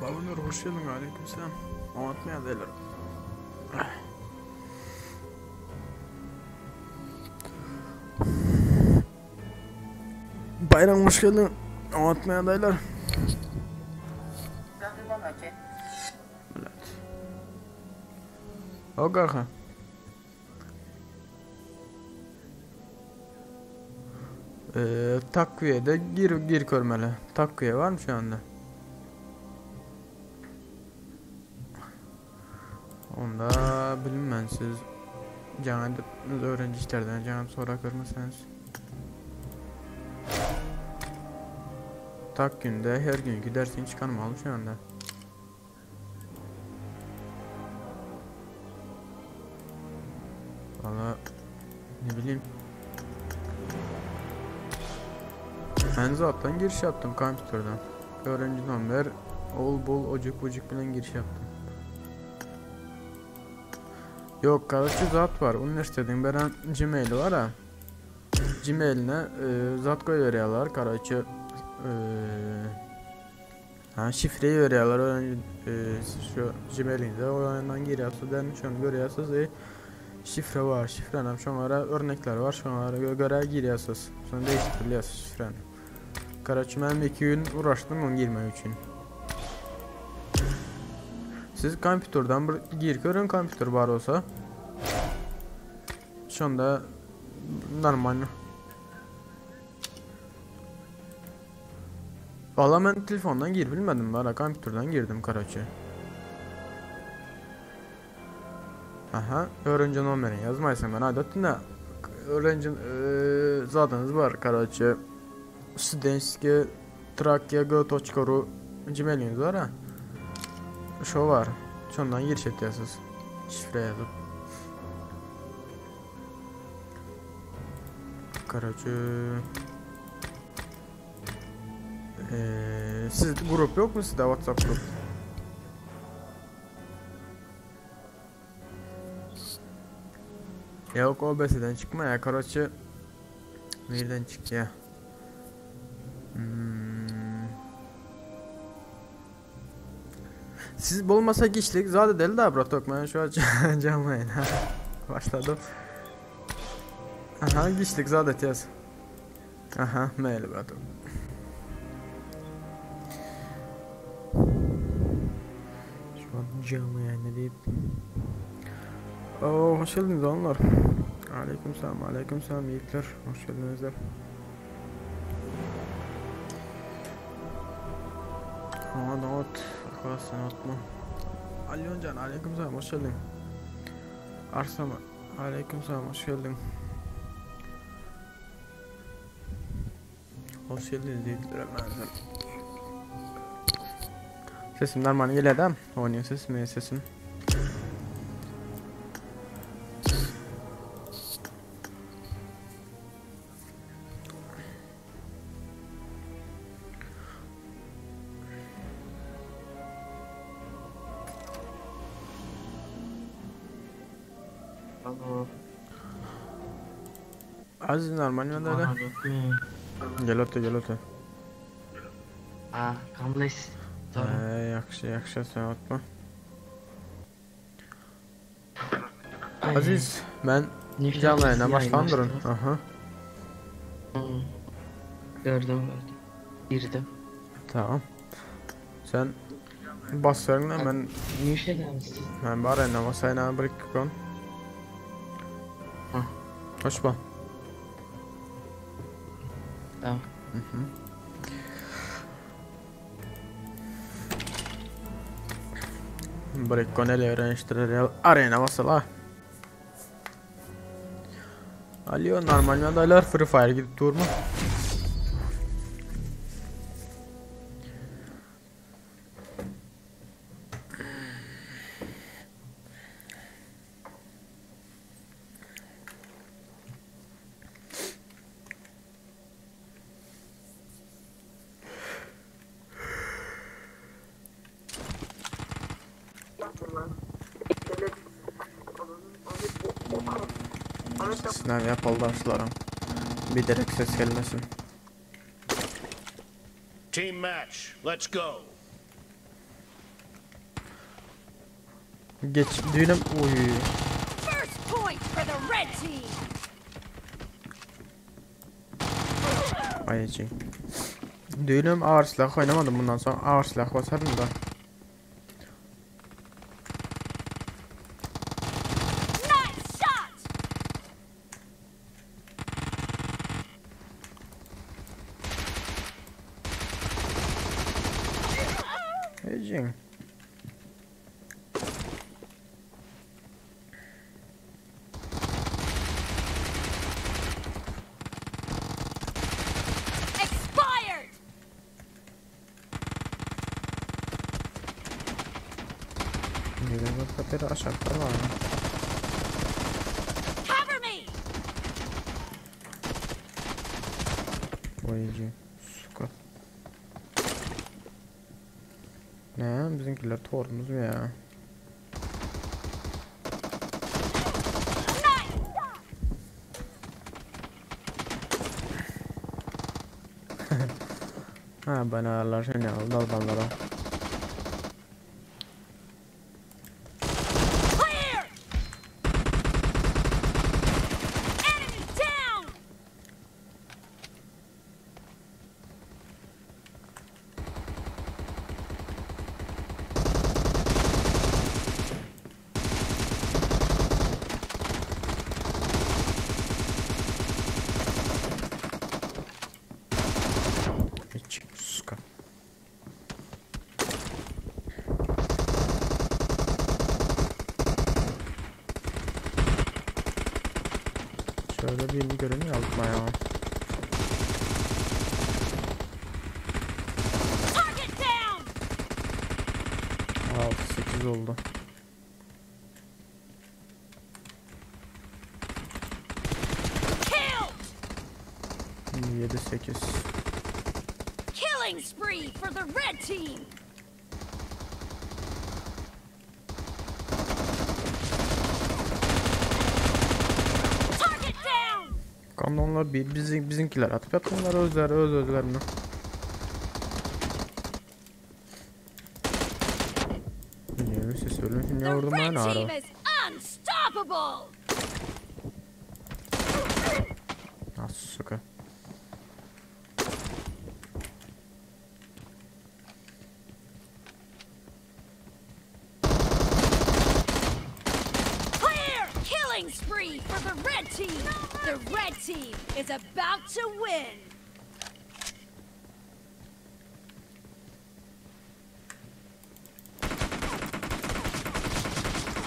Babanur hoş geldin aleykümselam. Oňatmy ýagdaýlar? Bayram hoş geldin. Oňatmy ýagdaýlar? Evet. O kaka. Ee, takviyede gir gir görmeli. Takviye var mı şu anda? Onda bilinmez siz can edip öğrenci işlerden can sonra görmeseniz. Tak günde her günkü dersin çıkarmalı şu anda. Valla ne bileyim. Ben zaten giriş yaptım kompüterden. Öğrenci number, ol bul ocuk bucuk bilen giriş yaptım. Yok kardeşi zat var. Üniversitenin beren Gmail'i var ha. Gmail'ine e, zat koyuyorlar kardeşi. E, ha, şifreyi veriyorlar öğrenci e, şu Gmail'inize o yandan giriyorsunuz den şunu görüyorsunuz e, şifre var şifrenin şunlara örnekler var şunlara göre giriyorsunuz sonra değiştiriliyorsunuz şifreni. Kardeşim ben iki gün uğraştım onu girmek için. Siz kompüterden bir gir görün kompüter var olsa. Şunda normal. Valla ben telefondan gir bilmedim bana kompüterden girdim karaçı. Aha öğrenci numaranı yazmaysan ben adetten de öğrenci e, zadınız var karaçı. Studenski Trakya go.ru Gmail'iniz var ha. Şu var. Şundan giriş ediyorsunuz. Şifre yazıp. Karaçı. Ee, siz grup yok mu sizde WhatsApp grup? Yok OBS'den çıkma ya Karaçı. Nereden çıktı ya? Hmm. Siz bolmasa giçlik zade deli de bratok ben şu an canlı yayın başladım. Aha giçlik zade yaz. Aha mail bratok. Şu an canlı yayında deyip. Oo, hoş geldiniz onlar. Aleykümselam, aleykümselam yiğitler. Hoş geldinizler. Aman ot, arkadaşlar otma. Alyoncan, aleykümselam, hoş geldin. Arslan, aleykümselam, hoş geldin. Hoş geldiniz yiğitler efendim. Sesim normal geliyor değil mi? Oynuyor sesim, iyi sesim. Alo. Aziz normal ýagdaýda. Gel otur, gel otur. Ha, kamleş. Ýagşy, ýagşy, sen otma. Aziz, men janlaýyna başlandyryn. Aha. Gördüm, gördüm. Girdim. Tamam. Sen bas verin ben Ben bar ene basayın bir iki kon. Ha. Hoş bal. Tamam. Hı hı. Bir iki kon ele öğreniştirir. Arena basala. Alo normal adaylar Free Fire gidip durma. Sınav yapaldaşlarım. Bilerek ses gelmesin. Team match. Let's go. Geç düğünüm uy. First point for the red team. Ayıcı. Düğünüm ağır silah oynamadım bundan sonra ağır silah basarım da. Nice shot. Ayıcı. Expired. Neden bak pateri aşağıda var. Cover me. Ayıcı. Suka. Ne bizimkiler torumuz mu ya? Nice shot. Ha ben ayarlar seni aldı adamlara. Clear. Enemy down. Hiç suka. Şöyle birini görünüyor altıma ya. Target down. 6 8 oldu. Killed. 7 8. Killing spree for the red team. Target down. Kanonlar bir bizim bizimkiler atıp atıyorlar özler öz özlerine. Niye ses ölüm The ne vurdum red ben team ara. is unstoppable. Nasıl suka. Clear! Killing spree for the red team. The red team is about to win.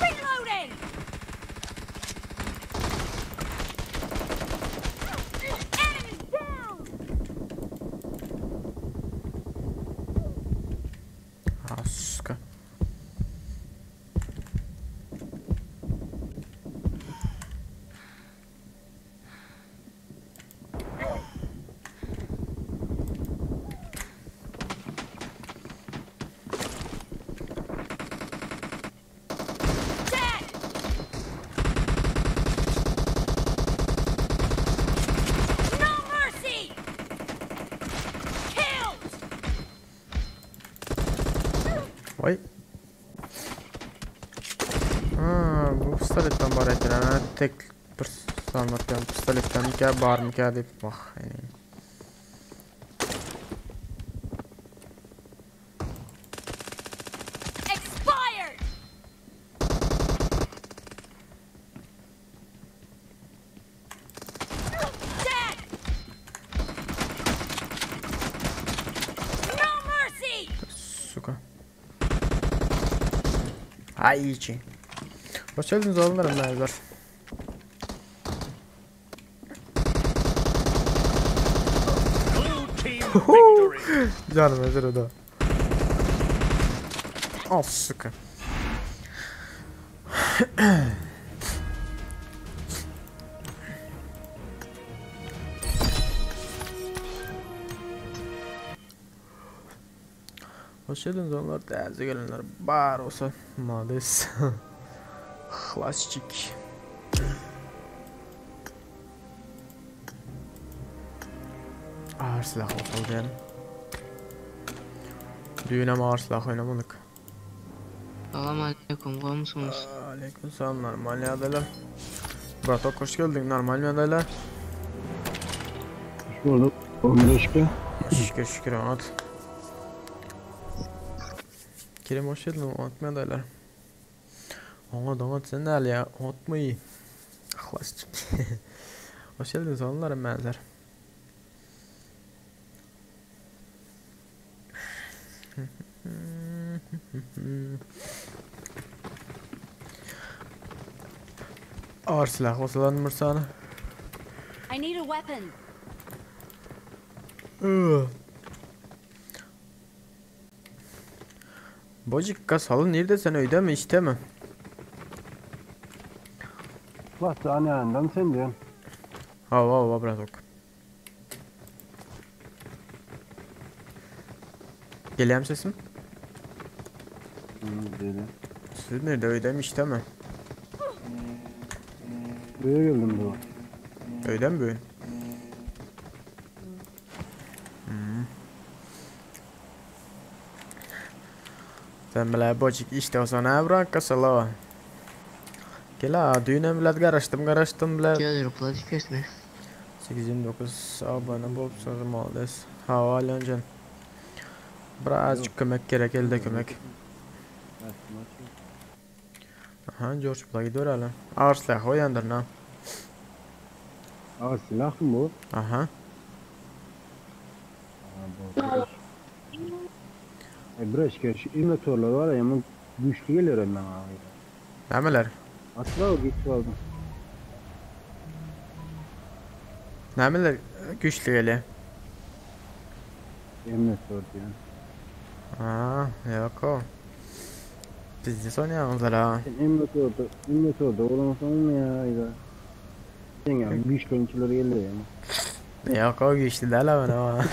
Reloading! Enemy down! Ah suka. Bilemem tek bir sanmaktan pistoletden mikä bar mikä diýip wah. Expired. Dead. No mercy. Suka. Ay içi. Hoş geldiniz oğullarım beraber. Blue team victory. Canım özür o da. Al suka. Hoş geldiniz onlar täze gelenler bar olsa mades. Хластик. Ağır silah oldu yani. Düğüne ağır silah oynamadık. Salam aleyküm gowmysyňyz? Aleyküm selam normal ýagdaýlar. Bratok hoş geldin normal ýagdaýlar. Hoş bulduk. 15'ke. Şükür şükür oňat. Kerim hoş geldin oňat ýagdaýlar. Oňat oňat sen näl ya oňatmy? Хластик. Hoş geldiniz oğullarım benzer. Ağır silah olsalar sana. I need a weapon. Bocik salı nerede sen öyle mi işte mi? Bak anneannem sen diyorsun. Hava hava bratok. Geliyor sesim? Dedi. Siz nerede öyle mi işte mi? Buraya geldim bu. Öyle mi bugün? Hmm. Sen bile bocik işte o sana bırak kasala. Gel ha düğüne bilet karıştım karıştım bile. Gel plati kesme. 829 abone bolupsyňyz malades. Hava Alyancan. Birazcık kömek gerek elde kömek. Aha George Bula gidiyor hala. Ağır silah oyandır na. Ağır silah mı bu? Aha. Ha, bu. E breşke şu inventörler var ya yaman güçlü geliyor hemen abi. Nämeler? Asla o güçlü aldım. Nämeler güçlü geliyor. Inventör diyor. Aa, yok o. Bizde son yalnızlar ha. Sen inventörde, inventörde olmasan mı ya? Ya. Sen ya güçlü oyuncular geliyor ya. Yok o güçlü değil ama ama.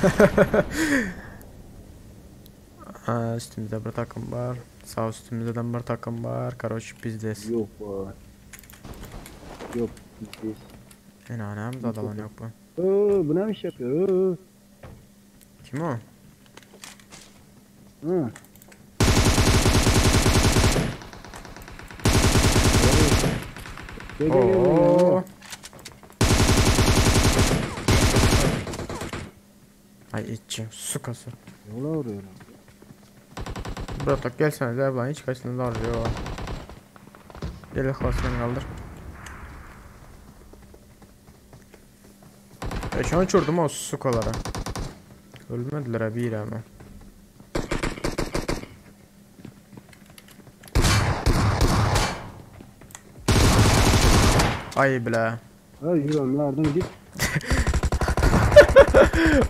Ha, üstümüzde bir takım var. Sağ üstümüzde bir takım var. Karoç bizdeyiz. Yok bu. Yok biz. En anam da alan yok bu. Oo, bu ne iş yapıyor? Oo. Kim o? Hı. Gel gel gel gel, Oo. gel. Ay içi sukası. Yola vuruyor. Bratok gelsene de lan hiç kaçını arıyor. Gel beni kaldır. E şu an uçurdum o sukalara. Ölmediler ha bir ama. Ay bile. Ha yürüyorum yardım git.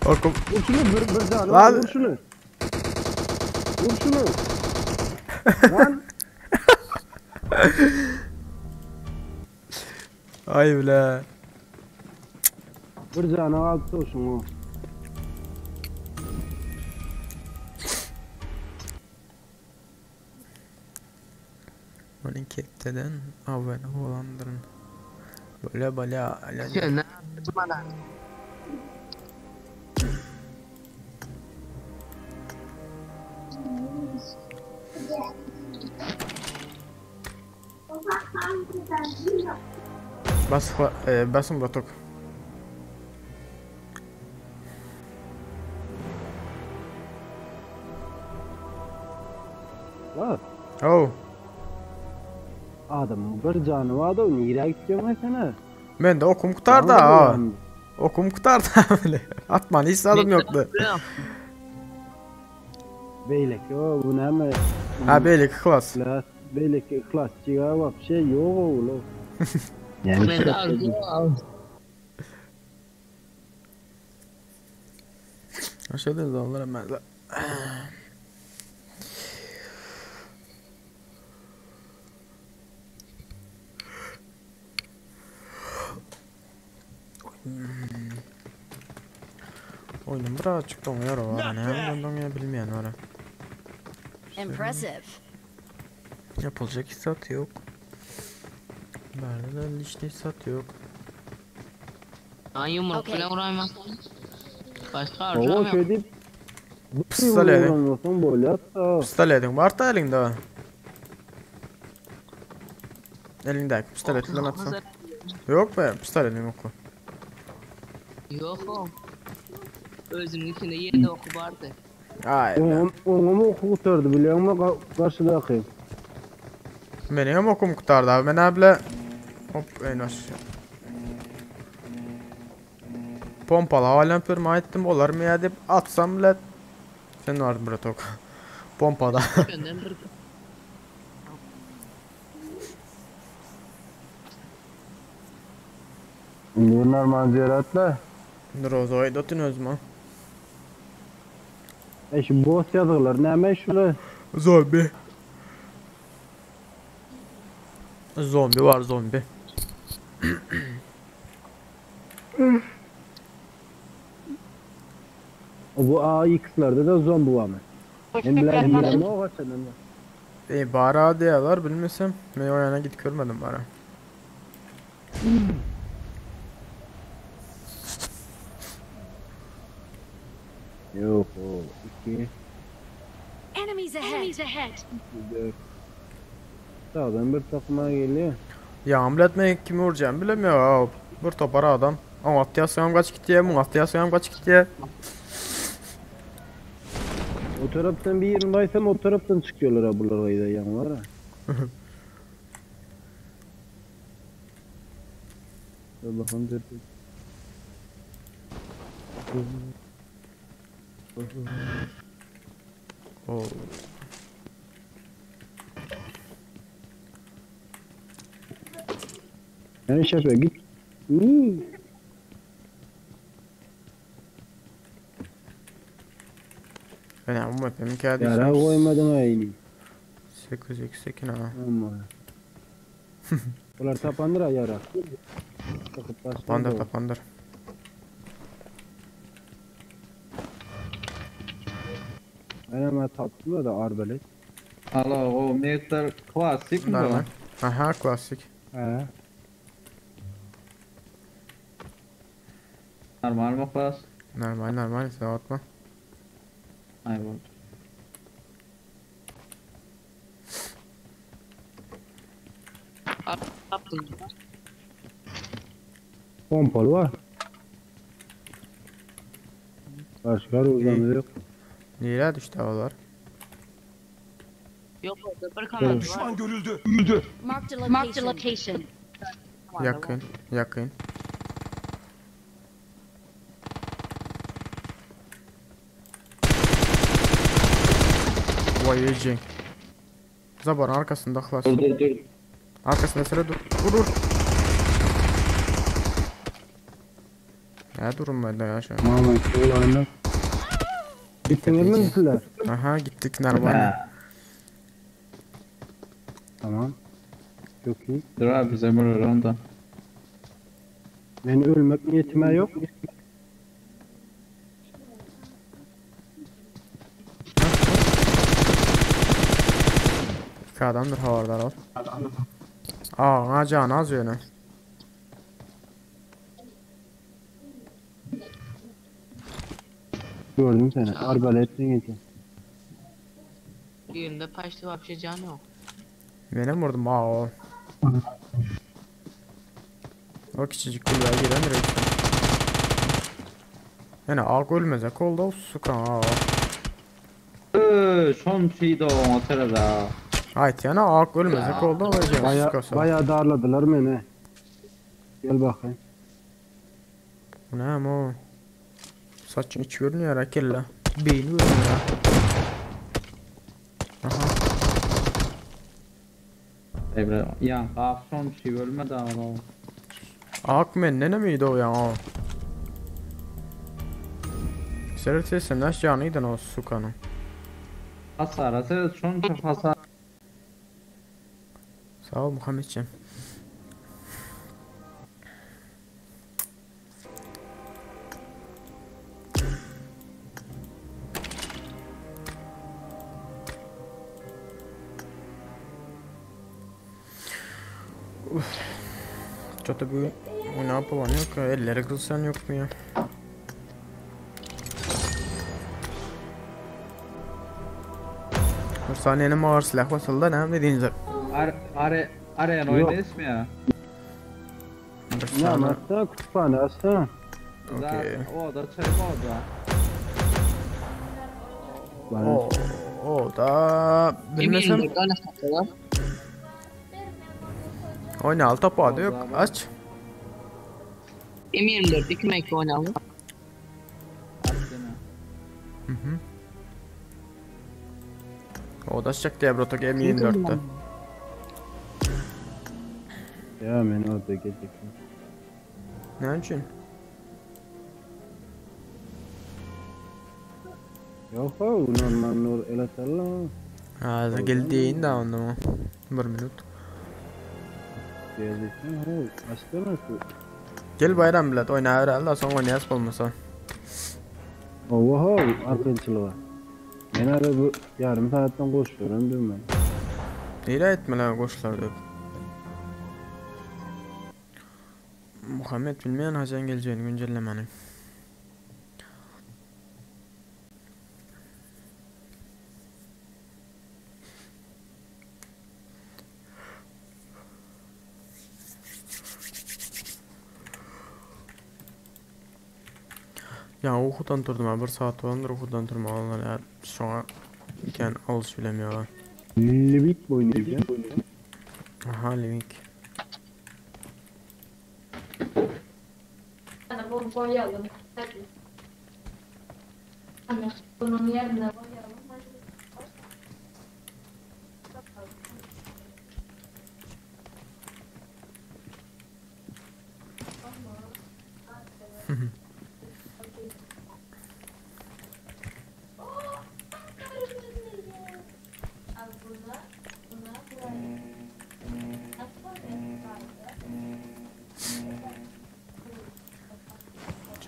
Okum. Vur şunu bir, bir tane Lan. vur şunu. Vur şunu. Lan. Ay bile. Bir tane altı olsun o. Onun ketteden abone olandırın. Böyle böyle Ne yaptın bana? Bas, e, basın bratok. Bas. Oh. Adamın bir jany barda nirä gitjegin sen? Men de okum gutardy ha. Okum gutardy bile. Atman hiç zadym ýokdy. Beýleki o bu näme? Ha beýleki klas. Klas, beýleki klas jiga wapşe ýok ogul. Men de aldım. Aşağıda da onlara ben de. Oyunum birazcık donuyor o ara. Ne donuyor bilmeyen ara. Impressive. Yapılacak hissat yok. Nerede işte hissat yok. Ben yumruk Okey. bile vuramam. Başka Owa harcam yok. şöyle Pistol Olsun bolýar. Pistoletin var da elinde. Elindeki pistoletle atsan. Yok be pistoletin yok. Yok o. Özümün içinde yedi oku vardı. Ay. Oňam oňam oku gutardy bilýäňmi garşydaky. Benim okum kurtardı abi. Ben abiyle Hop en aşağı. Pompalı halen firma ettim. Olar mı ya deyip atsam bile sen vardın bratok. Pompada. Önden bir Indi normal ziyaretler. Rozoy dotun özüme. E şu boss ýazgylar näme şular? Zombi. Zombi var zombi. Bu AX'lerde de zombi var mı? Hem bilen bilen o kaçan E bara diyorlar bilmesem. Ben o yana git görmedim bara. Yok o 2 Enemies ahead. Enemies ahead. 4 Sağdan bir takıma geliyor. Ya amlet men kimi vuracağım bilemiyor ha. Bir topara adam. Ama atya soyam kaç gitti mun atya soyam kaç gitti. O taraftan bir yerindaysam o taraftan çıkıyorlar ha buralar gayda yan var ha. Dur bakalım dur. dur. Oo. Yani şefe git. Hmm. Ben amma benim kağıdı. Yara koymadın ha ini. 8x2 ne ha. Amma. Bular tapandır ha yara. Takıp başladı Tapandır o. tapandır. Ben hemen taptım da arbelet. Alo, o metler klasik mi Normal. bu? Aha klasik. He. Normal mı klas? Normal normal sen atma. Ay bu. yaptım. Pompalı var. Başka uzanı yok. Nereye düştü havalar? Yok orada bir kanat var. Düşman görüldü. Marked a location. Marked a location. Yakın yakın. Vay ecin. Zabarın arkasında klas. Dur dur dur. Arkasında sıra dur. Vur vur. Ya durun ben de ya şu an. Aman oğlanlar. Bittiniz mi sizler? Aha gittik normal. Ha, Tamam. Çok iyi. Dur abi bize vurur ondan. Ben ölmek niyetime yok. İki adamdır havardar ol. Aa, can az yönü. Gördüm seni. Arbaletle geçen. Birinde paçtı vapşe can yok. Benim vurdum aa o. O kiçijik kulübe girendir öýtýän. Ýene ak ölmezek oldu o suka. Öö, şon çiğdi oňa sereda. Aýtýan ak ölmezek oldu o Baya, suka. baya darladylar meni. Gel bakayım. Näme o? Saçın içi görünüyor ha kelle. Beyni görünüyor. Aha. Evre, ya ak şon çiğ ölmedi ama. Ak men nene miydi o ya o? Seret sen näş janyydın o sukanyň. Hasara seret şon çok hasar. Sağ ol Muhammedciğim. Uf. Çok da bugün o ne yapalım yok ya elleri kırılsan yok mu ya? Bir saniyenin ağır silah basıldı ne dediğiniz Are are arayan Yok. oyun ismi ya. Bir Ne saniye. anlatsa kütüphane açsa. Okey. O da çay o da. Bana O, o da bilmesem M24 oynasaklar. Oyna alt tapady yok aç. M24 2 2 oynayalım. Aç yine. O da açacak diye Brotok M24'te. Ya men orada gelecek. Ne için? Yok o normal nur ele salla. Ha, geldiğin de onda mı? Bir minut. Gelecek. Ha, açtı nasıl? Gel bayram bilet oyna herhalde son oynayas bolmasa. Oho, arkadaşlar. Men ara bu yarım saatten koşuyorum değil mi? Nere etmeler goşlar döp. Muhammed bilmeyen hacan geleceğini güncellemeni. Ya uykudan durdum ha bir saat olandır uykudan durma onlar ya şoňa iken alış bilemiyorlar. Livik mi oynayacağım? Aha Livik. Ana bunu koyalım. Hadi. Ana bunun yerine koyalım. Hadi.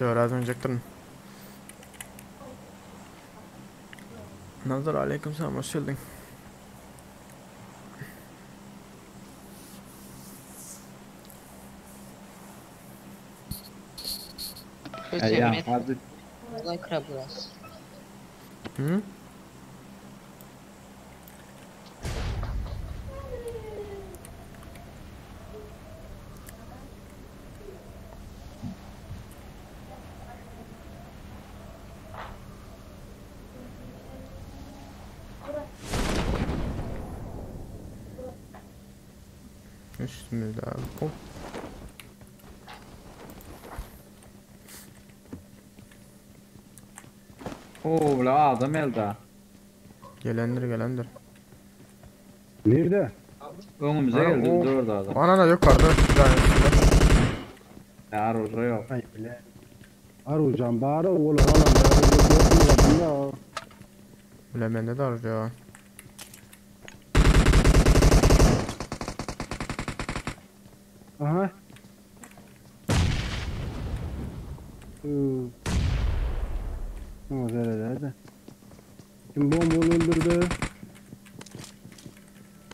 Şöyle az önce Nazar aleyküm selam hoş geldin. Ya hadi Kırabiliriz. Hı? Üstümüzde abi. Hop. Oo la adam elde. Gelendir gelendir. Nerede? Önümüze Ana, geldi o- dört adam. Ana yukarıda. Ya orada yok. Ay bile. Arayacağım bari oğlu alan da ya. Bile bende de arıyor. Aha. Hı. Ne nerede? Kim bomba öldürdü?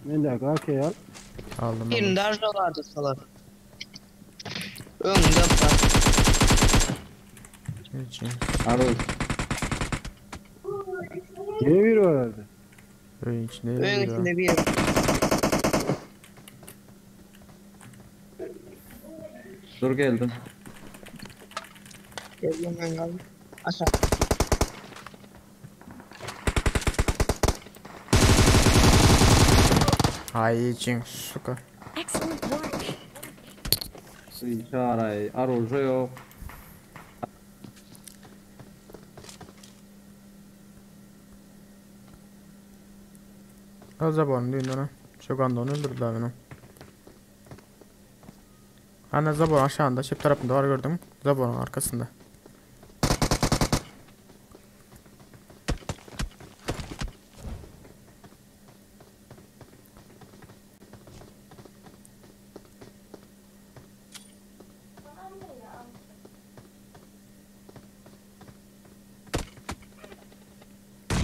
Ben de okey al. Aldım aldım. Birinde arıza vardı salak. Önünde var. İçin. Aruz. Yine biri var herhalde. Öyle içinde Ön bir içinde bir. Dur geldim. Geldim ben kaldım. Aşağı. Ay için suka. Excellent work. Çaray, aruja yok. Az zaborun düğünden ha. Şu ganda onu öldürdüler beni. Ana zabor aşağında çep tarafında var gördüm. Zaborun arkasında.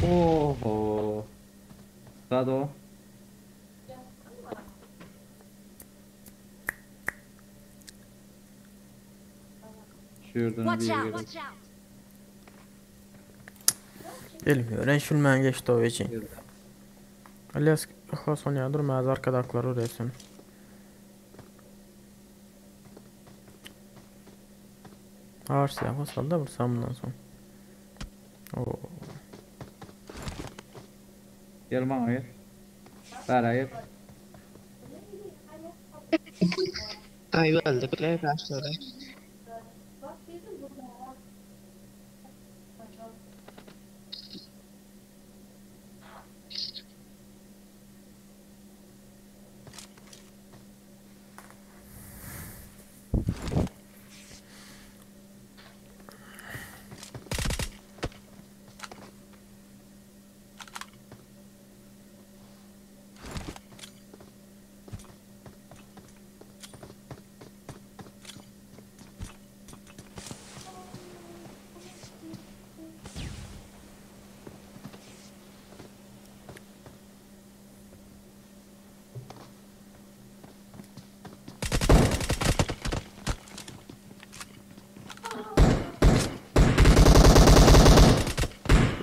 Oho. Sado. Şuradan Watch bir out. yere. Watch out. Bilmiyorum. Şülmen geçti o için. Alias son ya durma az arkadaklar oraya sen. Ağır silah basal da vursam bundan sonra. Oo. Gel bana gel. Bana gel. Ay öldük. Başladı.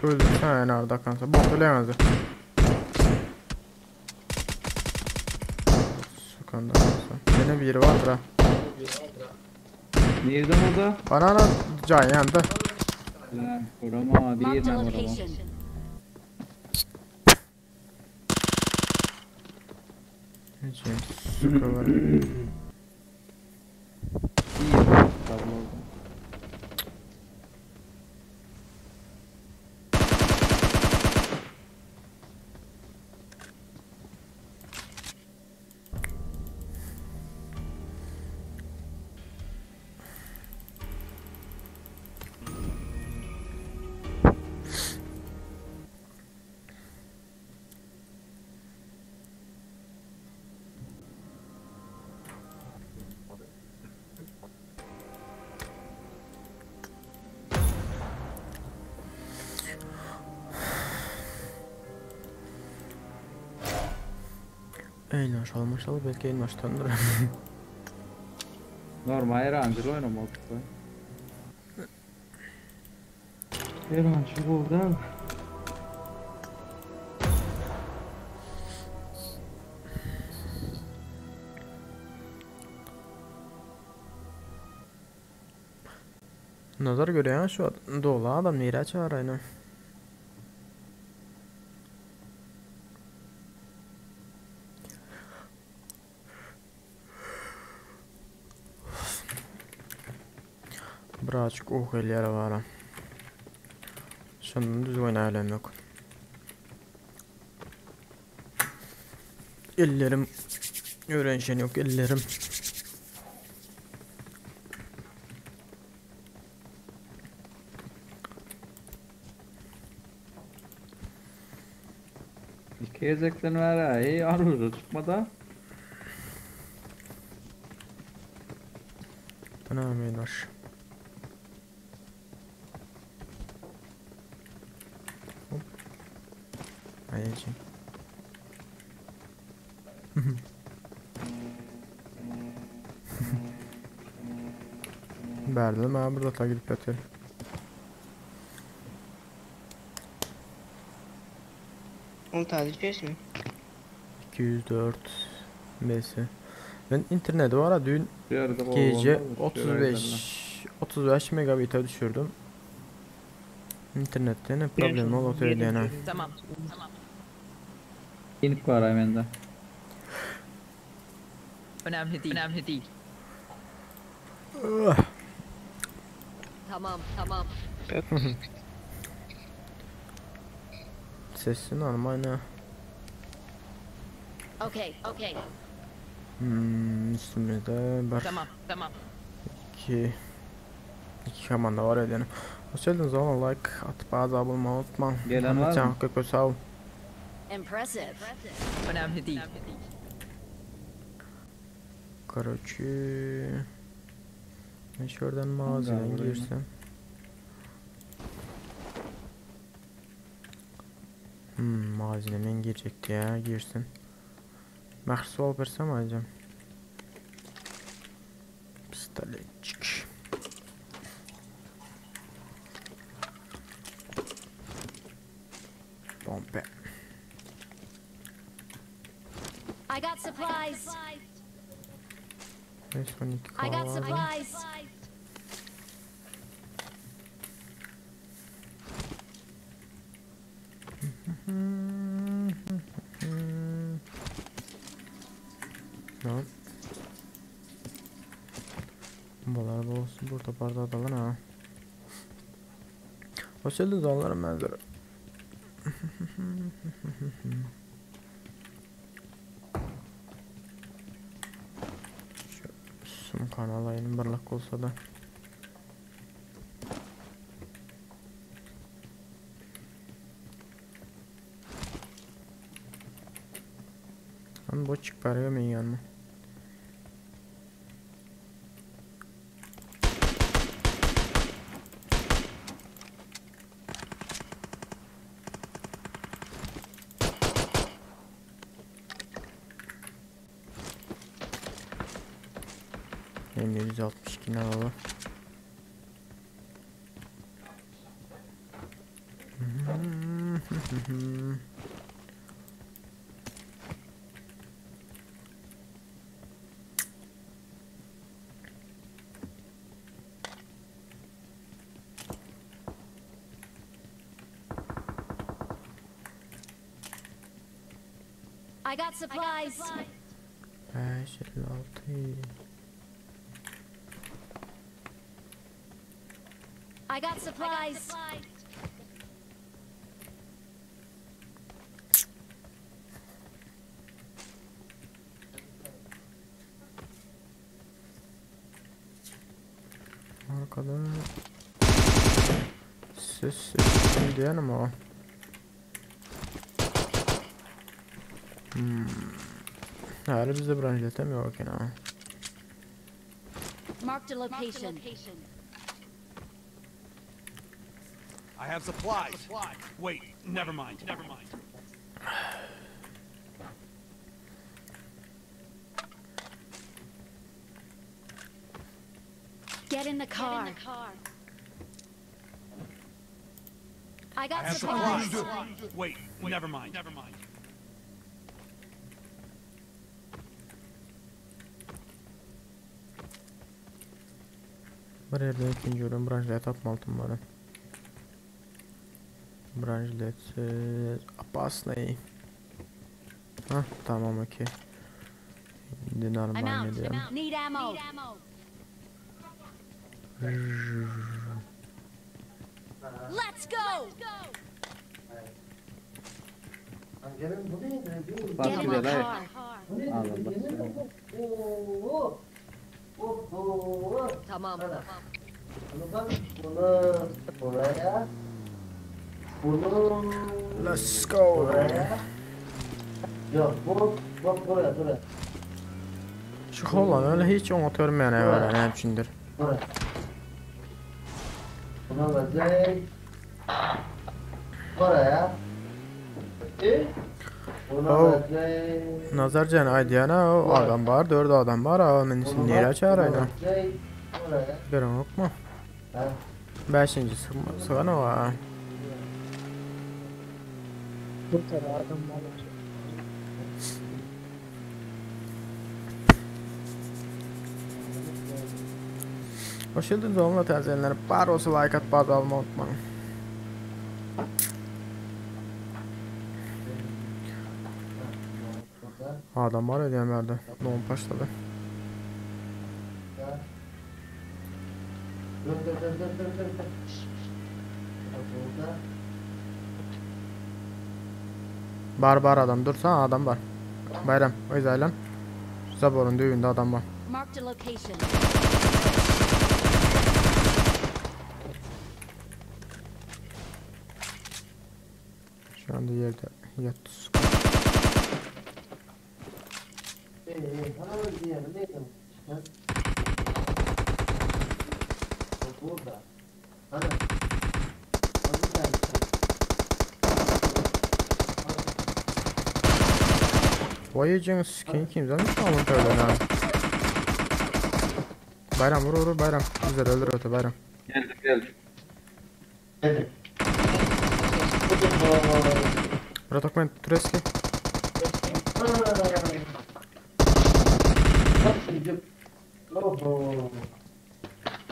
Öldü sen arada kansa. Bok ölemezdi. Sokanda kansa. Yine bir yeri vardır ha. Nerede orada? Bana ana can yandı. Lan vurama bir Marked a yerden vurama. location. Hiç suka var. Bir yerden tutalım orada. Eynaş almaşalı belki Eynaş'tandır. Normal Erancıl oynamak bu. Erancıl oldu. Nazar görüyor şu ad dolu adam nereye çağırayım? Birazcık oh ellere var. ha. Şunun düz oynayalım yok. Ellerim öğrenşen yok ellerim. İki ezekten var ha. Hey aruja çıkmadı. Bana meydaş. Hop. Ayıcı. Berdim ha burada ta gidip yatıyorum. Onu taze mi? 204 BS. Men interneti bar düýn gije 35 35 megabite düşürdim. Internetde ne problem bolup öýdýän. Tamam. Inip bar mende. Önemli değil. Önemli değil. Tamam, tamam. Sesi normal ne? Okay, okay. Hmm, üstümüzde bir, Tamam, tamam. iki, iki komanda var ödeni. Hoş geldiniz oğlum like atıp ağza bulmayı unutma. Gelen var mı? Kökö sağ ol. Impressive. Önemli değil. Короче, ben şuradan mağazadan buraya. girsem. Hmm, mağazadan girecekti ya, girsin. Mahsus alıp versem alacağım. Pistoletçik. Pompe. I got supplies. 5 12 I got kaldı. supplies. Lan. Bombalar bol olsun. Burada bardağı da lan ha. Hoş geldiniz onların manzara. Şu sumkanı alayım barlak olsa da. Lan bu çık paraya mı yanma? Hem de 162 ne alalım. I got supplies. 5, 56. I got supplies. Arkada ses ses diyen ama o. Hmm. Her bizde branşletem yok yine. Marked a location. I have supplies. Wait, never mind. Never mind. Get in the car. I I got have supplies. supplies. Wait, never mind. Never mind. Bir yerden ikinci bölüm branşlet atmaltım bana. Branşletsiz опасный. Ha tamam okey. Şimdi I'm normal out. diyelim. Need ammo. Let's go. Bak Get in the güzel ay. car. Al Allah. Tamam. Let's go. Şu Holland öyle hiç onu görmeyen evvel ne üçündür. Oh. Nazarcan aydiyana o adam var, dört adam var, ama men şimdi nereye çağırayım? Gören yok mu? Beşinci sıgan o ha. Bu kadar adam var. Hoş geldiniz oňla täzelenler. Bar bolsa like atyp abone olmayı unutmayın. Adam var edýän bärde. Don başladı. Bar bar adam dursa adam bar. Bayram öz aylan. Zaborun düğünde adam var. Marked a location. Şu anda yerde yattı. Vay canına skin kim zaten alın öyle ha. Bayram vur vur bayram. Güzel öldür öte bayram. Geldim geldim. Браток мен турецкий.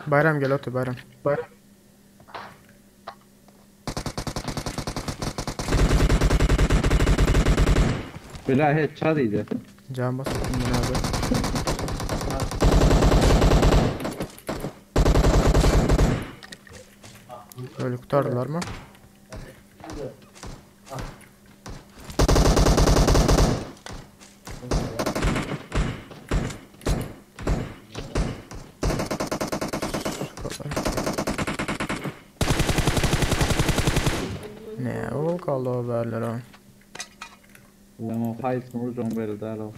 Bayram gel öte bayram. Bayram. Bila headshot idi. Can bas ben abi. Öyle kurtardılar mı? Şu kadar. Ne o kaldı haberler ha. Ama haýsyny urjaň belli däl o.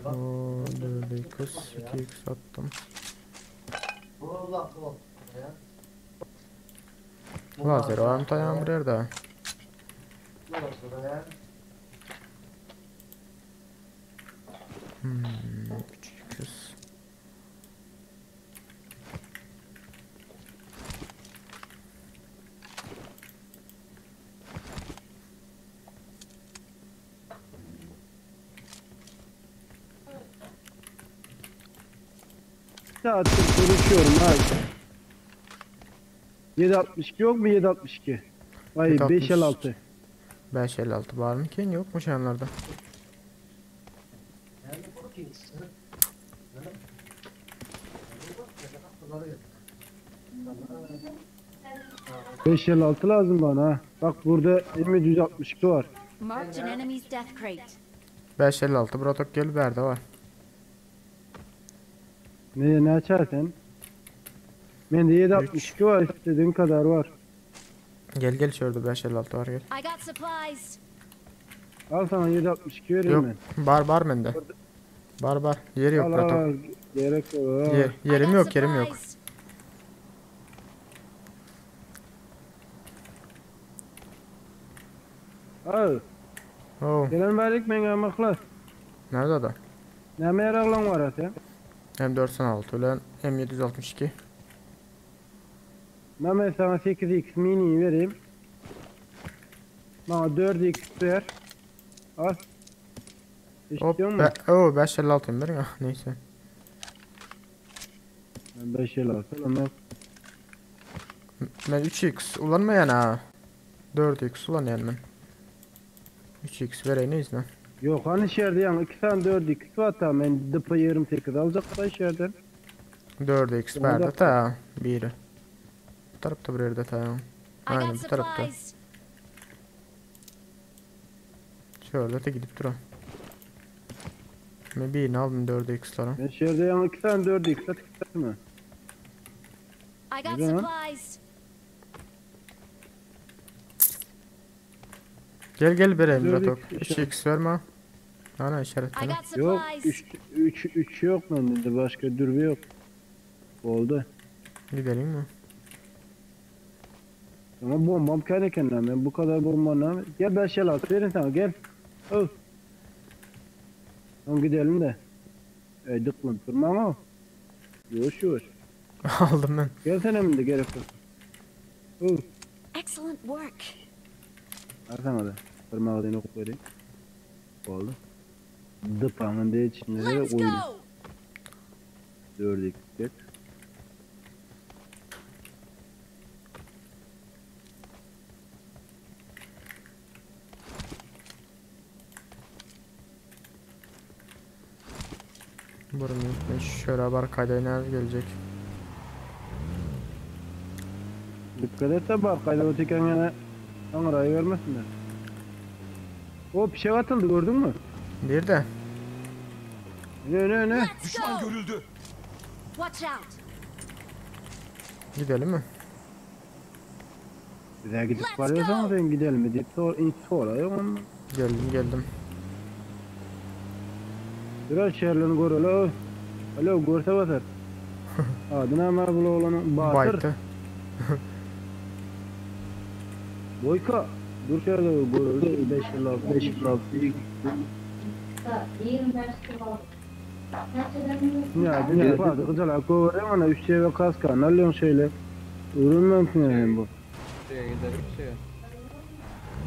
O 4x 2x attım. Lazer var mı tayan bir yerde? Hmm, 3x. Saattir konuşuyorum ha. 7.62 yok mu 7.62? Ay 7.62. 5.56. 5.56 var mı ki? Yokmuş yanlarda. Beş 56 lazım bana ha. Bak burada M162 var. Marked an enemy's death crate. 5.56 bratok gel berde var. Ne ne açarsan? Bende 7.62 var istediğin kadar var. Gel gel şurada 5.56 var gel. I got supplies. Al sana 7.62 vereyim Yok ben. bar bar bende. Bar bar. Yeri yok Al bratok. al gerek yok. al. Yer, I yerim got yok yerim yok. supplies. Al. Oo, Gelen verdik ben amaklar. nerede adam? Ne meraklan var ha sen? M406 ile M762. Ben sana 8x mini vereyim. Bana 4x ver. Al. Hop, İstiyor be, musun? o 556 verin ah neyse. Ben 556 ama Ben 3x ulanmayan ha. 4x ulanmayan ben. 3x vereyim neyse. Yok hani içeride yani 2 tane 4x var tamam ben DP 28 alacak da içeriden. 4x Onu da- verdi ta biri. Bu tarafta bir yerde ta. I Aynen got bu tarafta. supplies. Şöyle de gidip duran. Ben birini aldım 4x'lara. Ben içeride yani 2 tane 4x at mı? I got Güzel. supplies. Gel gel vereyim 4x Bratok. işaret. 3x verme. Ana I işaretini. got Yok supplies. 3 3 3 yok bende de başka dürbü yok. Oldu. Gidelim mi? Ama bombam kendi kendine ben bu kadar bomba ne? Gel 5 el at verin sana gel. Al. Tamam gidelim de. E dıklın durma ama. Yavaş yavaş. Aldım ben. Gelsene şimdi gerek yok. Al. Excellent work. Al sana da. Tırmağı da ok vereyim. Oldu. Dypaňy de içinde Let's goýun. go! Dördük. Burun şöyle bar kayda gelecek. Dikkat et de bak kayda öteken gene aňrayı görmesinler. O pişek atıldı gördün mü? Nerede? Ne ne ne? Let's Düşman go! görüldü. Watch out! Gidelim mi? Bize gidip Let's varıyorsan go. sen gidelim mi deyip sor, hiç sor. Yok ama. Geldim geldim. Biraz şehirlerini gör alo. Alo görse basar. Adına ama bu oğlanın Batır. Baytı. Boyka. Dur şöyle görüldü. 5 yıl 5 yıl Ya ne vardı kızlar kovarım ana üç şey ve kaska ne alıyorsun şöyle. Ürünmem yani bu. Şuraya gidelim şuraya.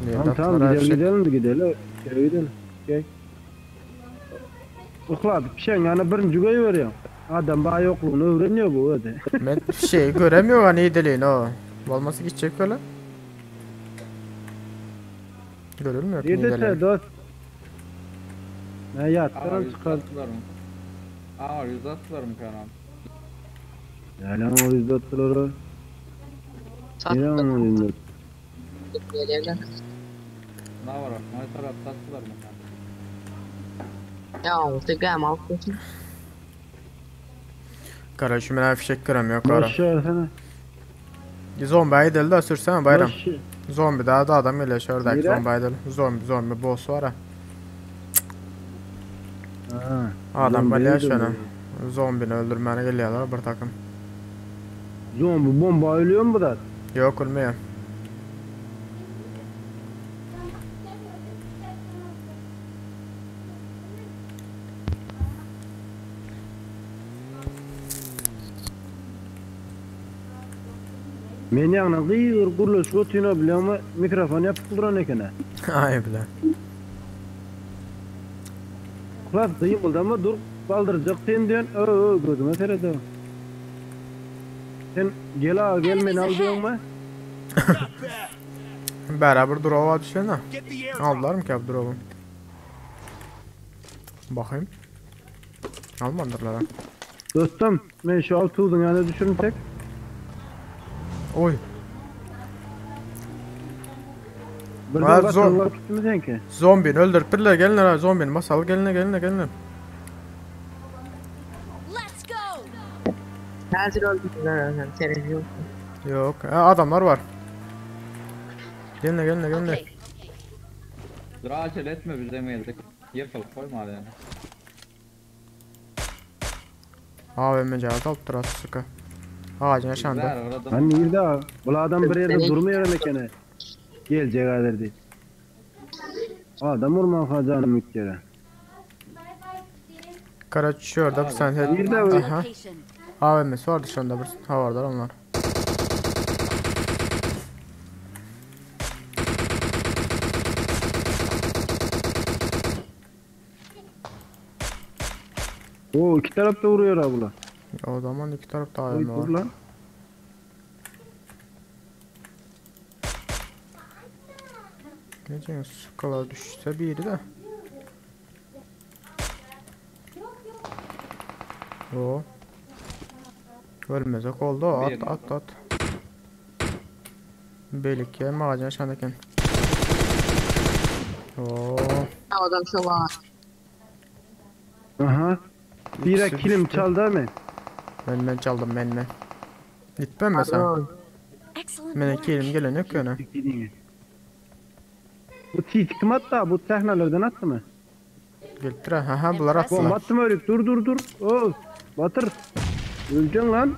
Nerede Tamam tamam attılar her gidelim şey? gidelim de gidelim. Gidelim gidelim. Gel. Ukla bir şey yani birinci koyu veriyor. Adam bana yokluğunu öğreniyor bu hadi. Ben şey göremiyorum hani deliğini o. Olması gidecek öyle. Görülmüyor ki Bir de deliğini. dost. Ne Aa yattıran yüz çıkar. attılar mı? Aa yüz attılar mı kanal? Ne lan o yüzde attılar o. Ne lan o yüzde Geliyorlar. Ne var? Ne tarafta attılar mı kanal? Ya tıkam altı. Kardeşim ben fişek göremiyor kara. Boş versene. Zombi aydel de sürsene bayram. Boş ver. Zombi daha da adam geliyor şuradaki Nere? zombi aydel. Zombi zombi boss var ha. Ha. Adam Zombi böyle öldürmeli. şöyle. Zombini öldürmeye geliyorlar bir takım. Zombi bomba ölüyor mu bu da? Yok ölmüyor. Men ýagny gyýyr gurluş götüne bilýärmi mikrofon ýapyp duran ekene. Ay bile. Kulak gyýyldama dur baldyrjak sen diýen ö ö gözüme seredi. Sen gel ağa gel men al diýenmi? Not bad. Beraber drop'a düşene. Get the airdrop. Aldılar mı ki abi drop'u? Bakayım. Almadırlar ha. Dostum men şu alt tuzun ýanyna düşürüm tek. Oy. Bir Var, de zor. batırlar tutmy senki? Zombini öldürüp birler gelin ha zombini basal gelin gelin gelin. Let's go! Hazır öldürdüler zaten. Televizyon. Yok ha, adamlar var. Gelin gelin gelin. Okay. Dur acele etme biz de mi geldik? Yapıl koyma yani. AVM cevap alıp durar sıkı. Ağacın aşağında. Ver orada. Hani nerede ağa? Bu adam bir yerde durmuyor ekene. Gelecek adır diýip. Adam urman hacanım ilk yere. Kara şurada bir sen Bir de Aha. Location. AVM'si vardı şurada bir ha vardır onlar. O iki tarafta vuruyor abla. Ya o zaman iki tarafta Oy AVM dur var. lan. Ne diyorsun? Skala düşse biri de. O. Ölmezek oldu. At Bir. at at. Belik ya ağacın aşağındaki. Oo. Adam şu var. Aha. Bire İkisi kilim düştü. çaldı mı? Ben ben çaldım ben ben. Gitmem mi sen? Pardon. Excellent Men work. kilim gelen yok yani. Bu tit kim attı? Bu sahnelerden attı mı? Gelip ha ha bunlar Bomba attılar. attı mı herif? Dur dur dur. Oh, batır. Öleceksin lan.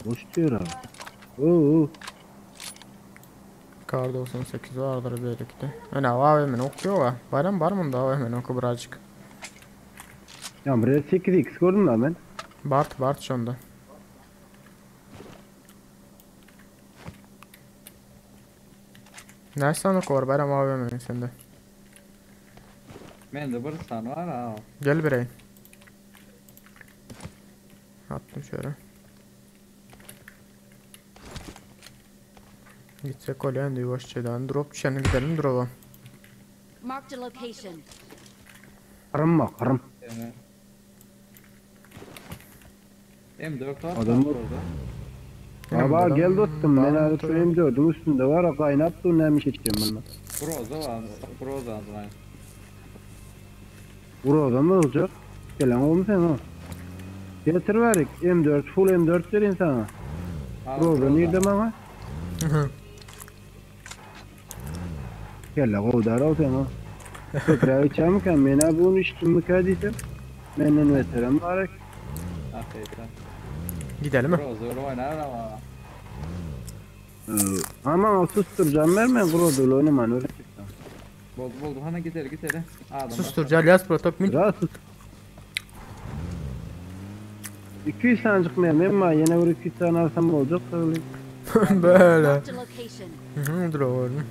Boş diyor abi. Oo. Kar 98 vardır birlikte. Öne AVM'nin okuyor var. Bayram var mı da AVM'nin oku birazcık. Ya buraya 8x gördüm lan ben. Bart Bart şonda. Näçe sany ok bar Baýram AWM-iň sende? Mende bir sany bar ha. Gel bereýin. Attım şöyle. Gitsek bolýar indi ýuwaşjadan drop düşende gidelim droba. Marked a location. Kyrym bak kyrym. M4 var. Adam orada. Baba gel dostum men häzir şu M4-üň üstünde bar gaýnap dur näme iş etjegimi bilmän. Groza var. Groza var. Groza mı boljak? Gelen gowmy sen o? Getir bärik M4 full M4 berin sana. Groza nirde maňa? Kelle gowy däl-ow seň o. Köpräk içýärmikäm? Men-ä bu gün içdimmikä diýsem, menden beterem bar eken. Hakykat. Gidelimi? Groza oýnar ama. A maňa susdurjam berme, Groza bilen oýnamany öwretjek saňa. Boldy boldy hany gideli gideli. Adam Susdurjal ýaz protok min. Biraz sus. 200 tanejik mermim bar, ýene bir 200 tane alsam boljak sagly. Böyle. Marked a location. Mhm, drop gördüm.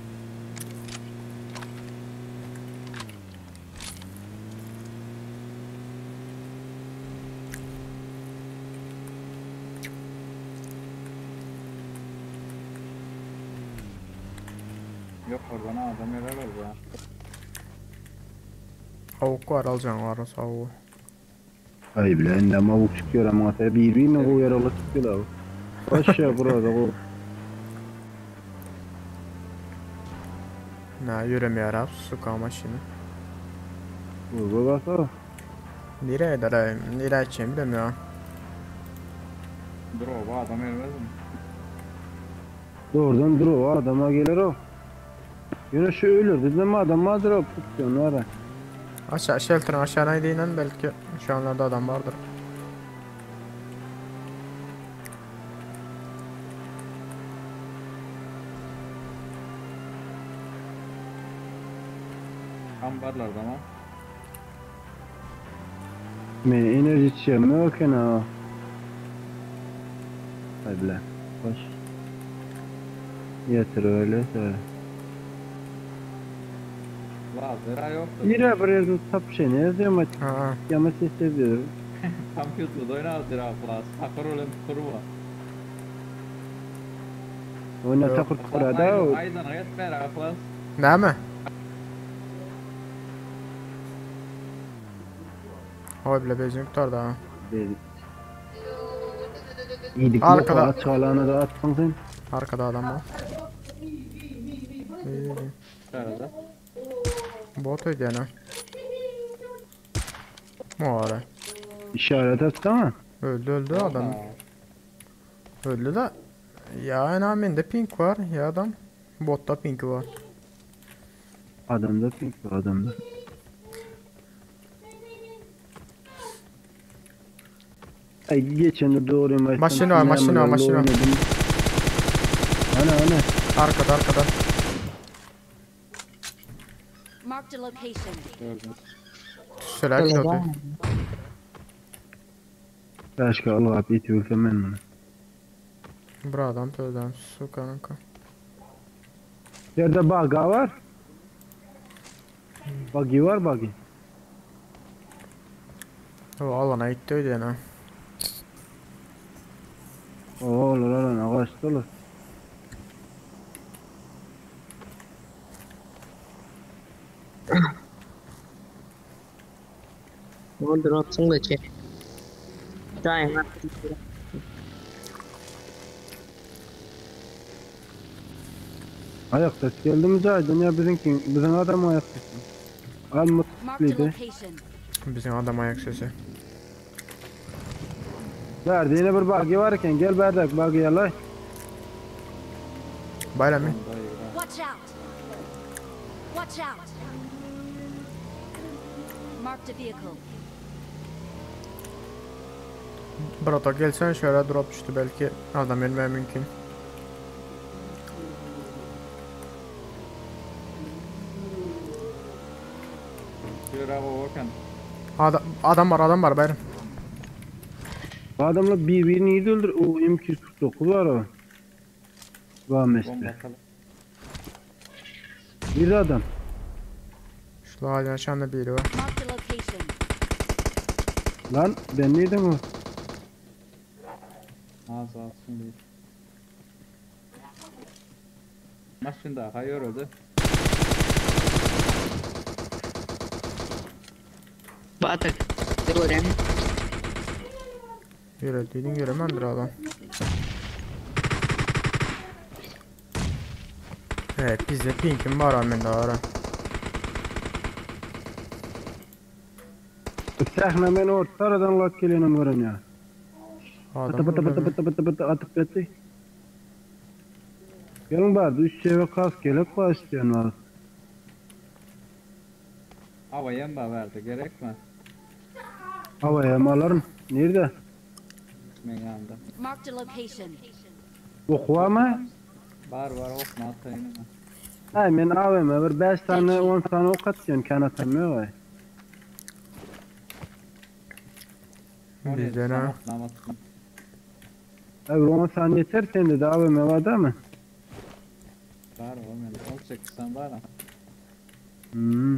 Yok oradan adam neler oldu ha. Awuk bar aljaň bar bolsa awugy. Aý bile indem awuk çykýar amma sen bir-birine gowy ýaragly çykýarlar. Başa burada gowy. Nä ýöremeýär ab suka maşyny. Urba basa. Nirä gider nirä gitjegimi bilemýän. Droba adam gelmezmi? Dogrudan droba adama geler o. Ýöne şu öýlerde dem adam bardyr o putýan bar. Aşağı shelter'ın aşağına gideyim belki şu anlarda adam vardır. Ambarlarda mı? Men enerji içýän ýok eken ha. Aý bile. Baş. Ýetir öyle söyle. Lazera yoktu. Nire bir yerden tap şey ne yazıyor Ha. Yama ses ediyor. Computer'da oyna Lazera plus. Takır ölen kurma. Oyna Yok. takır tukurada o. Aydan etme plus. Näme? Oy bile benzin tutardy ha. Dedi. İyiydik. Arkada. Arkada. Açık da attın sen. Arkada adam var. İyi, iyi. Arada. Bot öýdýän ha. Muare. İşaret atsana. Öldü öldü adam. Öldü de. Ya ena mende pink var ya adam. Botta pink var. Adamda pink var adamda. Ay geçen de doğru maçtan. Maşina var, maşina var, maşina var. Ana ana. Arkada arkada. Marked a location. Gördüm. Söyler ki otu. Başka Allah abi iti ülkemen bunu. Bir adam tövden su kanka. Yerde baga var. Buggy var buggy. O alana gitti öýdýän ha. Oo olur lan ağaç dolu. O dropsun da çek. Daima. Ayak ses geldi mi zaten ya bizimki bizim adam ayak sesi. Al Marked a motosikleti. location. Bizim adam ayak sesi. Verdi yine bir buggy varken gel berdak buggy alay. Bayram mı? Watch out. Watch out. Marked a vehicle. Brata gelsen şöyle drop düştü belki adam ölmeye mümkün. Yürü abi Volkan. Adam, adam var adam var bayram. Bu adamla birbirini iyi öldür. O M249 var o. Var Bomba mesle. atalım. Bir adam. Şu lageriň aşagynda biri bar. Marked a location. Lan ben neydim o? Az alsın değil. Maşın daha yoruldu. Batyr. Görem. Ýöre diýdiň ýöremendir adam. Evet bizde pinkim var mende ara. Sahne men orta aradan lak gelenim gören ya. Adam Bıtı bıtı bıtı bıtı bıtı bıtı atıp etti. Gelin bardı 3 çeve kas gelip var isteyen var. Hava yem verdi gerek mi? Havaya mı alırım? Nerede? Men yanında. Marked a location. Okuva mı? Var var okma atayım. Hay men AVM bir 5 tane 10 tane ok atıyorsun kan atamıyor vay. Bizde ne? Abi 10 tane yeter sende de AVM var değil mi? Var o men 18 tane var. ha. Hmm.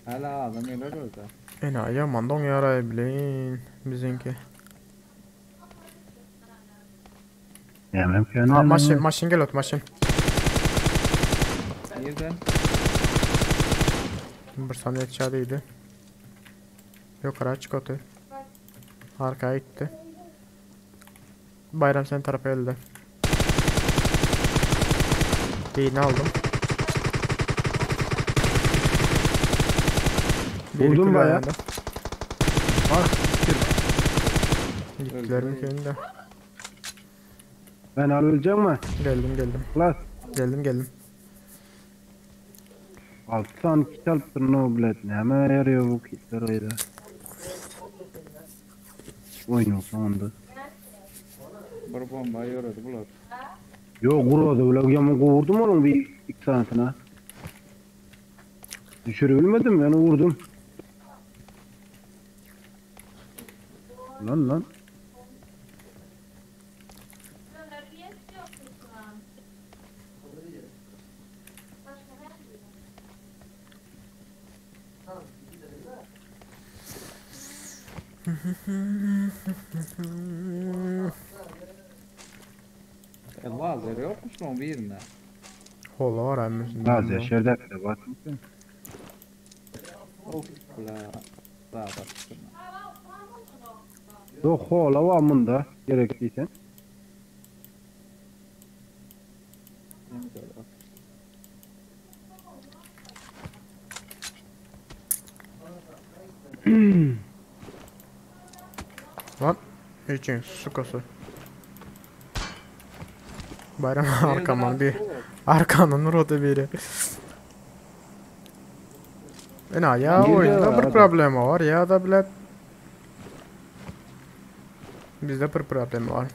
Hala adam gelir orada. Ena yaman don yaray bileyin bizinki. Yemem kan. Ha maşın maşın gel ot maşın. Nereden? Bir saniye içerideydi. Yukarı çık otu. Arkaya gitti. Bayram sen tarafa geldi. Birini aldım. Biri Vurdum kül bayağı. ayağında. Bak Gittiler mi köyünde? ben alacağım mı? Geldim geldim. Lan Geldim geldim. 6 tane kit alıp no bilet. Ne hemen yarıyor bu kitler ayda. Oyun sonunda. Bir bomba yoruldu bular. Yo kuruyordu bile. Ya ben vurdum onun bir iki tanesine. Düşürebilmedim ben vurdum. Lan lan. E lazer yokmuş mu birinde? Hola var emmi. Lazer şerde de bak. Of la. Daha bak. Yok hola var bunda gerekliysen. Lan. İçin sukası. Bayram arkamdan bir arkandan vurdu biri. Ena ya Girdi oyunda var bir adam. problemi var ya da bile Bizde bir problemi var.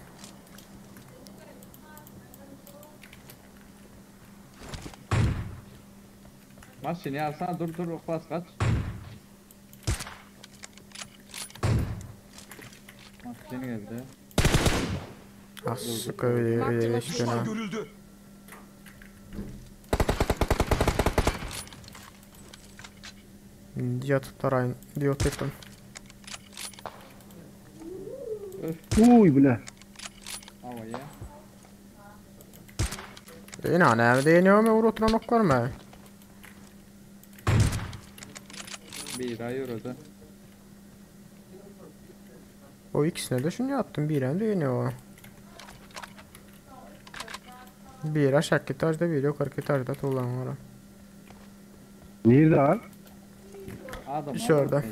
Maşını alsana dur dur oklas kaç. Maşını geldi. Ah suka öyle öyle işte Düşman ha. görüldü. Yatıp tarayın diyor ettim. Uy bile. Havaya. Ena ne deniyor mu vur oturan ok var mı? Bir ay yoruldu. O ikisine de şunu attım bir hem de yeniyor. Bir aşağı etajda bir yukarı etajda tuğlan var. Nerede abi? Adam Dışarıda.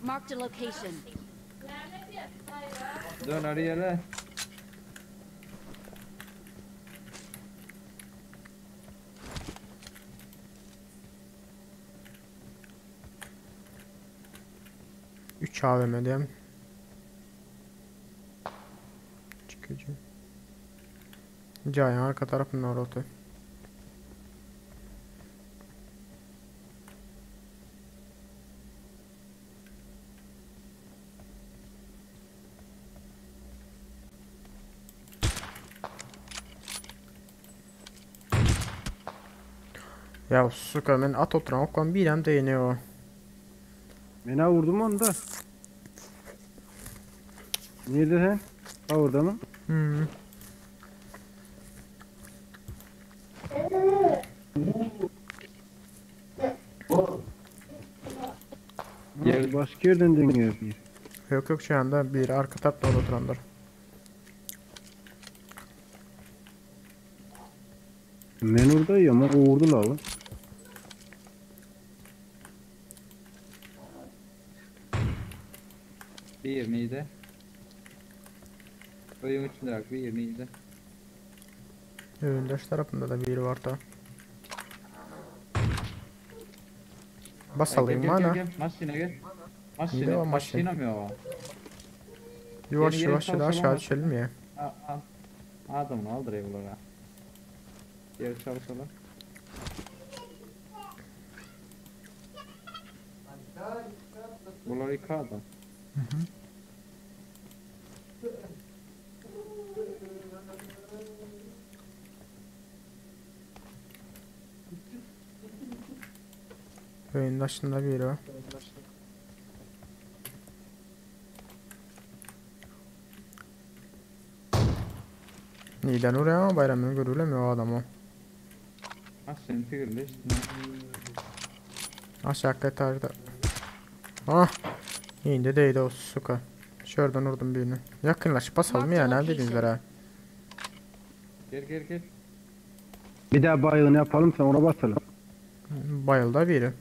Marked a location. Dön arayala. Üç AVM diyeyim. Çıkıcı. Cayan arka tarafından orada. Ya suka men at oturan oklam birem değine o. Men vurdum onu da. Nerede sen? Ha orada mı? Hmm. Yer- Başka yerden dönüyor. Yok yok şu anda bir arka tarafta orada oturanlar. Men orada ama o vurdu la. Bir miydi? Oyun içinde bak bir miydi? Öndeş tarafında da biri var da. Basalayım Gel, gel, bana. gel, gel. Maşine gel. Neydi Maşine, o maşine? maşine mi o? Yavaş Yeni- yeni yavaş da aşağı çalışalım. düşelim ya. Al, al. Adamını aldır bunlara. Geri çalışalım. Bunlar iki adam. Öyün başında biri var. Neden oraya ama bayramını görülemiyor o adamı. Maşine figürlü işte. Aşağı etajda. Ah. İndi değdi o suka. Şuradan vurdum birini. Yakınlaş basalım ya ne dediniz ha. Gel gel gel. Bir daha baygın yapalım sen ona basalım. Bayıldı biri.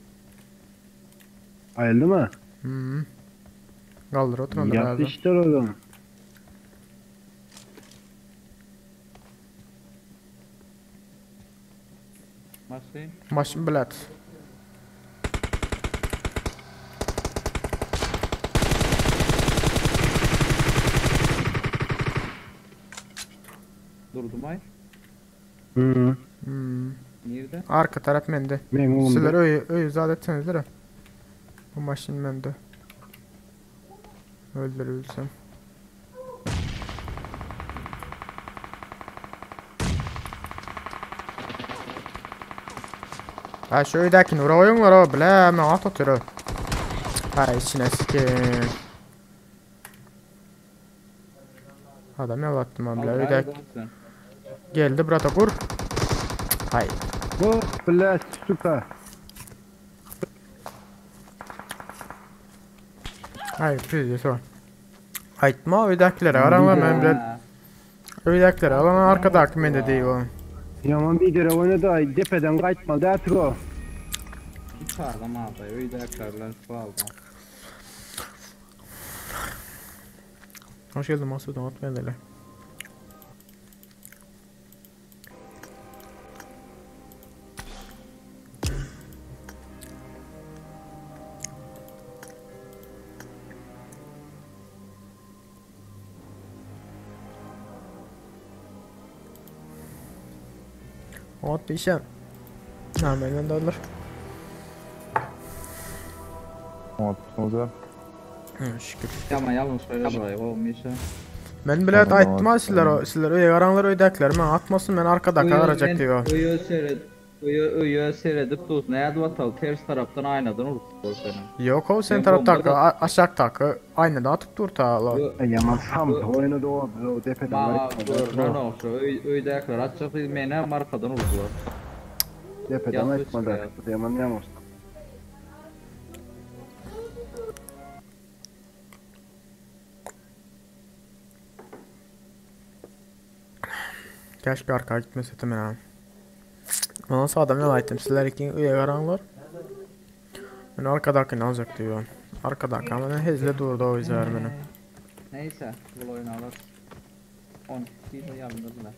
Ayıldı mı? Hmm. Kaldır oturan da Yattı herhalde. işte o zaman. Maşine. Maşın bilet. Durdum ay. Hı. Hmm. Nerede? Arka taraf mende. Men oğlum. Sizler öyle öyle zat etseniz de. Bu maşın mende. Öldürülsem. Ha şu öydeki nura oyun var o bile men at oturuyor. Ha içine sikin. Adam yalattım ha bile Al, öydeki. haydi sen. Geldi brata kur. Hay. Bu bilet süper. Hay pizdi o. Aytma öydekilere aranlar men bile Ha, öydekilere alan arkadaki men de değil o. Yaman bir kere oynadı ay tepeden kaçmadı artık o. İki adam aldı. Öyle akarlar su aldı. Hoş geldin Masud unutmayın hele. Ot bir işe. Ha benden de olur. Otuzda. Hı, şükür. Ama yalnız söyle burayı oğlum işe. Ben bile Tamam, aytma sizler sizler öyle yaranlar öydəklər. Mən atmasın mən arkada qaracaq diyor. Uyu seyred. Uyu uyu seyredip dur. Ne adı batal ters taraftan aynadan urdu seni. Yok o sen Ben tarafta bomba da- aşağı takı aynı da atıp dur ta la. Yo- Ay yaman sam oynadı o, o tepeden Bana kaçmadı. görünen olsa öyle aklar atacak beni ama arkadan vurdular. Tepeden Yatmış kaçmadı ya. artık. Yaman yalnız. Keşke arkaya gitmeseydim ya. Ondan sonra adam yalaytım. Sizler iki üye yaranlar. Ben arkadakini alacak diyor. Arkadaki ama hezle durdu o yüzden beni. Neyse bu oyunu alır. 12 yıl yarındadılar.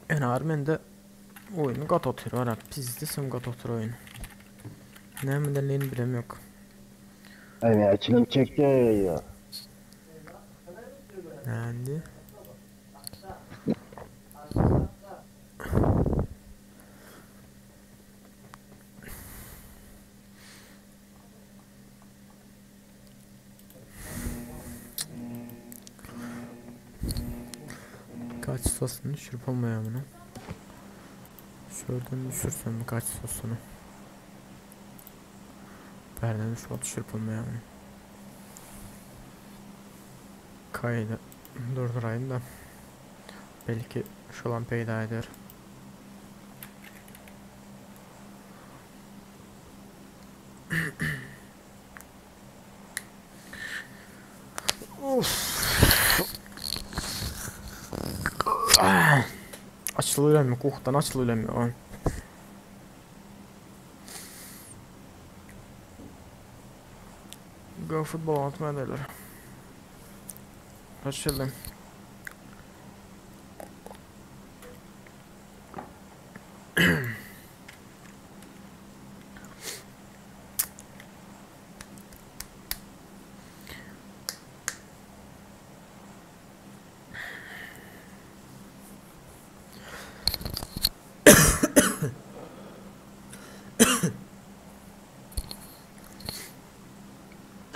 En ağır men de oyunu kat oturuyor. Ara pizdisim kat otur oyunu. Ne nedenliğini bilem yok. Ay ya çilem çekti ya. Yani. Kaçtasyny düşürip olmaýar muny. Şuradan düşürsem kaçtasyny. Bärden düşürip düşürip olmaýar muny. Kaydı durdurayım da. Belki şolam peýda eder. Açılıyor mu? Kuhtan açılıyor mu? Go futbol atma ederler. Açıldım.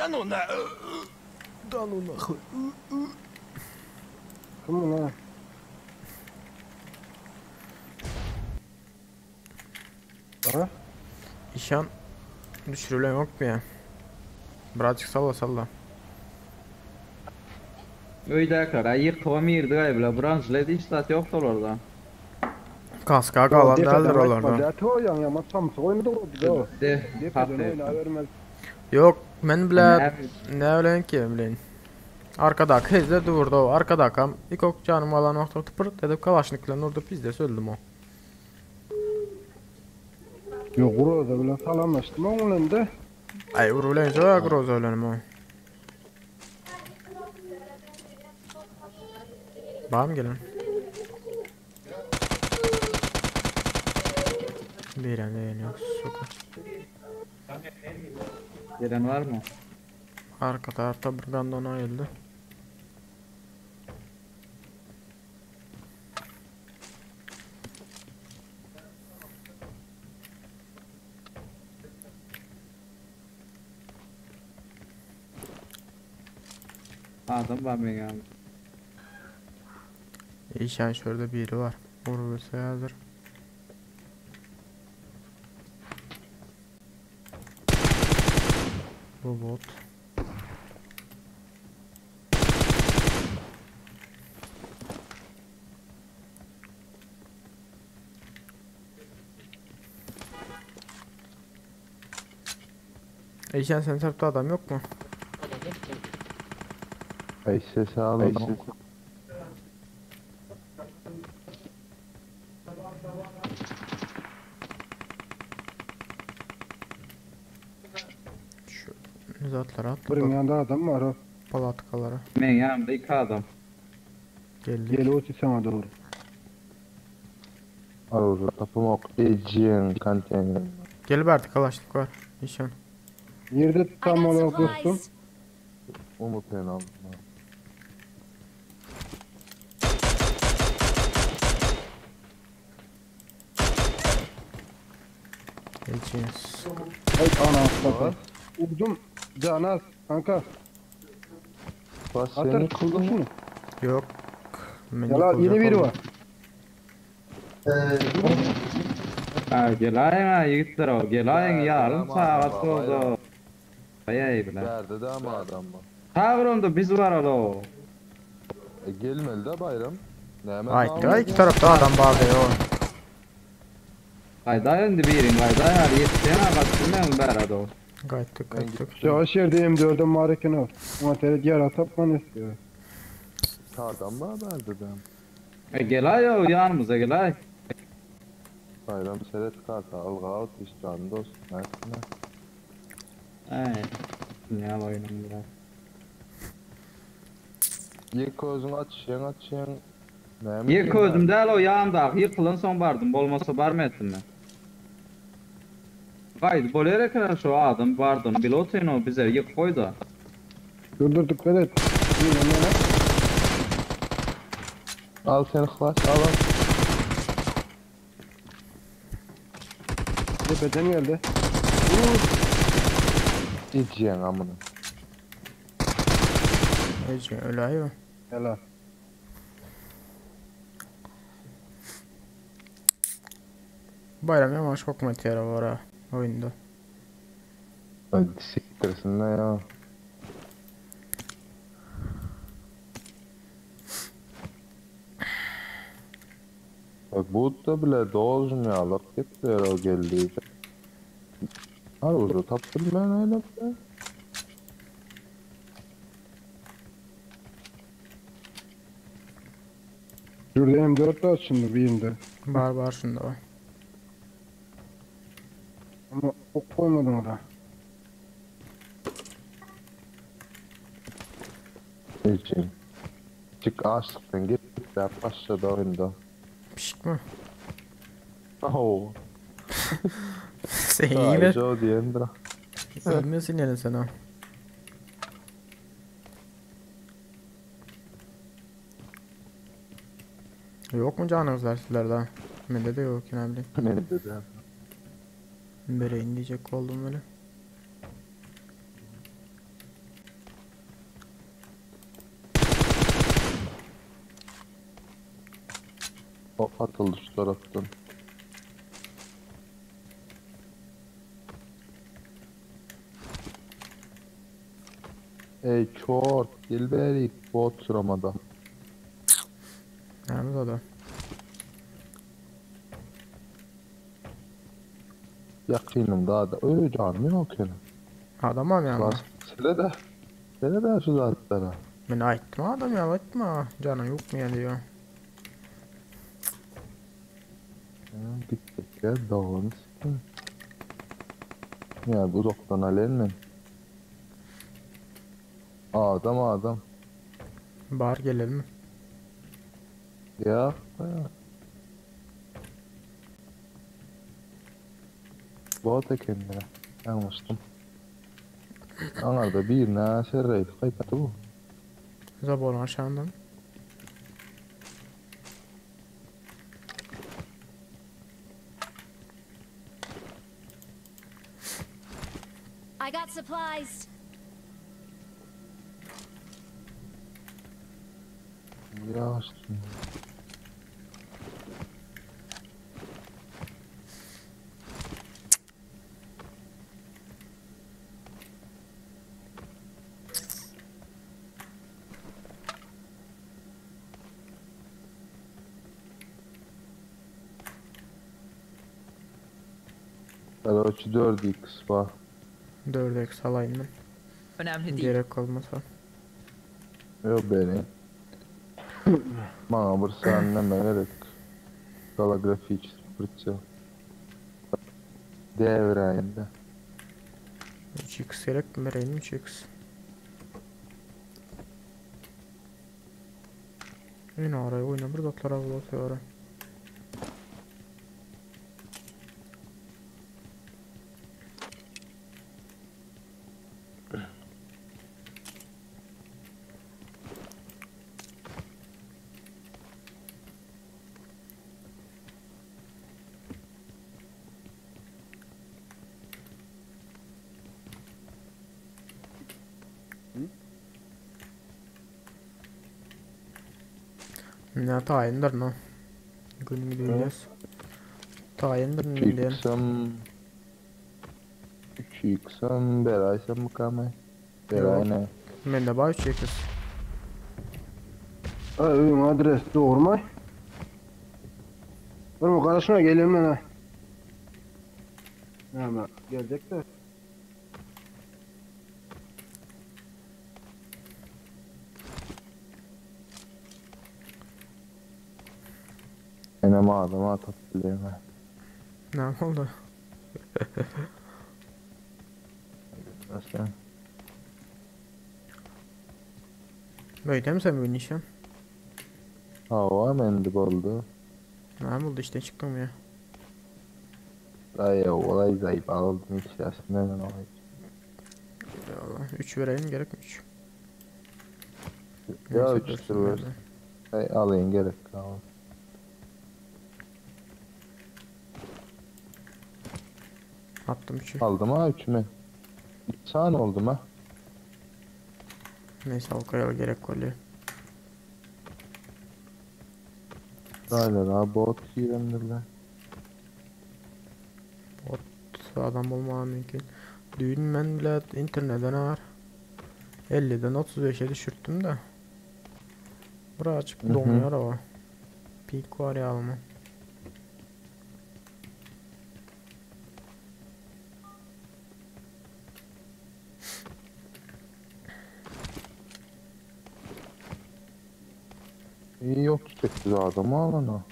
Да ну на... Да ну нахуй. Kim bu lan? Aha. İşan düşürülen yok mu ya? Birazcık salla salla. Öýdäkiler aý ýykyp girdi gaýbla. Branjlet hiç zat ýokdur orada. Kaska kalan däldir olarda. Däti o ýaň ýama tamsy goýmady o. De, Depeden oýna vermez. Yok men bile Näme- ne bilen ki bilen. Arkadaki hezde durdu o. Arkadakam ilk ok canım alan nokta tıpır dedim kalaşnikle orada pizde öldüm o. Yok Groza bilen salamlaştım oňun de. Ay urulen şoya groza ölenim o. Var mı gelen? Bir anda geliyor. Soka. Gelen var mı? Arka tarafta bir gandona geldi. Adam var mı yani? İşen şurada biri var. Vurulursa hazır. Robot. Eyşan sen tarafta adam yok mu? Ay ses aldım. Şu zatlara Birin atladı. yanında adam var o. Palatkalara. Men yanımda iki adam. Geldik. Gel o sana doğru. Arur tapım ok. Ejin konteyner. Gelip artık kalaşlık var. Eyşan. Nerede I tam got olarak dostum? supplies. Umut ben aldım. Eyşan. Ay ana satayım. Vurdum. Canaz kanka. Bas Atır. seni kıldın mı? Yok. Men Yala yine yıkılacak biri oldum. var. Ha gelaýyň ha ýigitler o. Gelaýyň yarım saat oldu. Ay bile. Nerede de ama adam var. Ha biz var alo. E, gelmeli de bayram. Ne hemen Ay, ay iki tarafta adam vardı ya. Gaýda indi birin gaýda ýar ýetýän agaçyny men bärde o. Gayttık gayttık. Şu aş yerde M4'üm var eken o. Ama teret yer atıp man istiyor. Adam var nerede de. E gelaý o yanımıza gelaý. Bayram seret kartı al galt işcan dost. Mertine. Ay. Ne oynam biraz. Yek özün açışın açışın. Yek özüm däl o yanımda. Ýykylan soň bardym. Bolmasa barma etdim men. Gaýdy bolýar eken şu adam bardym. Bilotyn o bize ýyk goýdy. Dur dur dikkat et. Bir yanına. Al seni klas al al. Tepeden geldi. İciyen amına. Eyşan öyle ayı. Helal. Bayram ýamaş hokmatýara bar-a oýunda. Ay siktirsin ne ya. Bak bu da bile dolcum ya alıp gitti o geldi. Har ucu taptım ben öyle be. Şurada M4 de açıldı birinde. Bar bar şunda bar. Ama ok koymadım oraya. İçin. Çık açlıktan git. Yap başladı oyunda. Pişik mi? Oh. Sen iyi mi? Joe diyendir. İyi misin yani sen ha? Yok mu canınızlar sizlerde? Mende de yok yine bileyim. Ne dedi? Bereyin diyecek oldum öyle. O atıldı şu taraftan. Ey çort, Dilberik bot sıramada. Näme o da? Yakınım daha da. Öyle canım yok yani. Adam ýa. Bas, Sile de. Sile de şu zatlara. Men aýtma adam ýa aýtma. Janyň ýokmy ýa diýýär. Ya, Gittik ya dağın üstü. Ya uzaktan alen mi? Adam adam. Bar gelelim mi? Ya. ya. Bot kendine. Yanlıştım. Anarda bir ne serreydi kayıttı bu. Zaborun aşağından. I got supplies. Ya işte. Короче, 4x var. 4x alayım ben. Önemli değil. Gerek olmasa. Yok beni. Bana bir saniye gerek. Holografik fırça. Devrayında. 3x gerek mi? Vereyim 3x. Yine araya oyna bir zatlara bulatıyor. Ne tayindir no. Günü bileceğiz. Tayindir ne diyen. 3x'im 3x'im beraysam mı Beray ne? Men de bar 3x. Ha, öýüň adresi doğru mu? Dur bu karışma geliyorum ben ha. Hemen gelecek de. Enem adama atıp bileyim. Ne oldu? Mesela. Böyle mi sen bugün işe? Hava mendip oldu. Ne oldu işten çıktım ya. Ay olay zayıf aldım hiç aslında ben olay. Ya 3 vereyim gerek mi 3? Ya 3 ver. Ay alayım gerek tamam. Attım 3'ü. Aldım ha 3 mü? 3 tane oldum ha. Neyse al gerek oluyor. Daylar ha bot girendirler. Adam bolmagy mümkin. Düýn men bile interneden ar 50-den 35-e düşürtdim-de. Birazcık doňýar o. Pik var ýalymy? İyi 38 adam alana.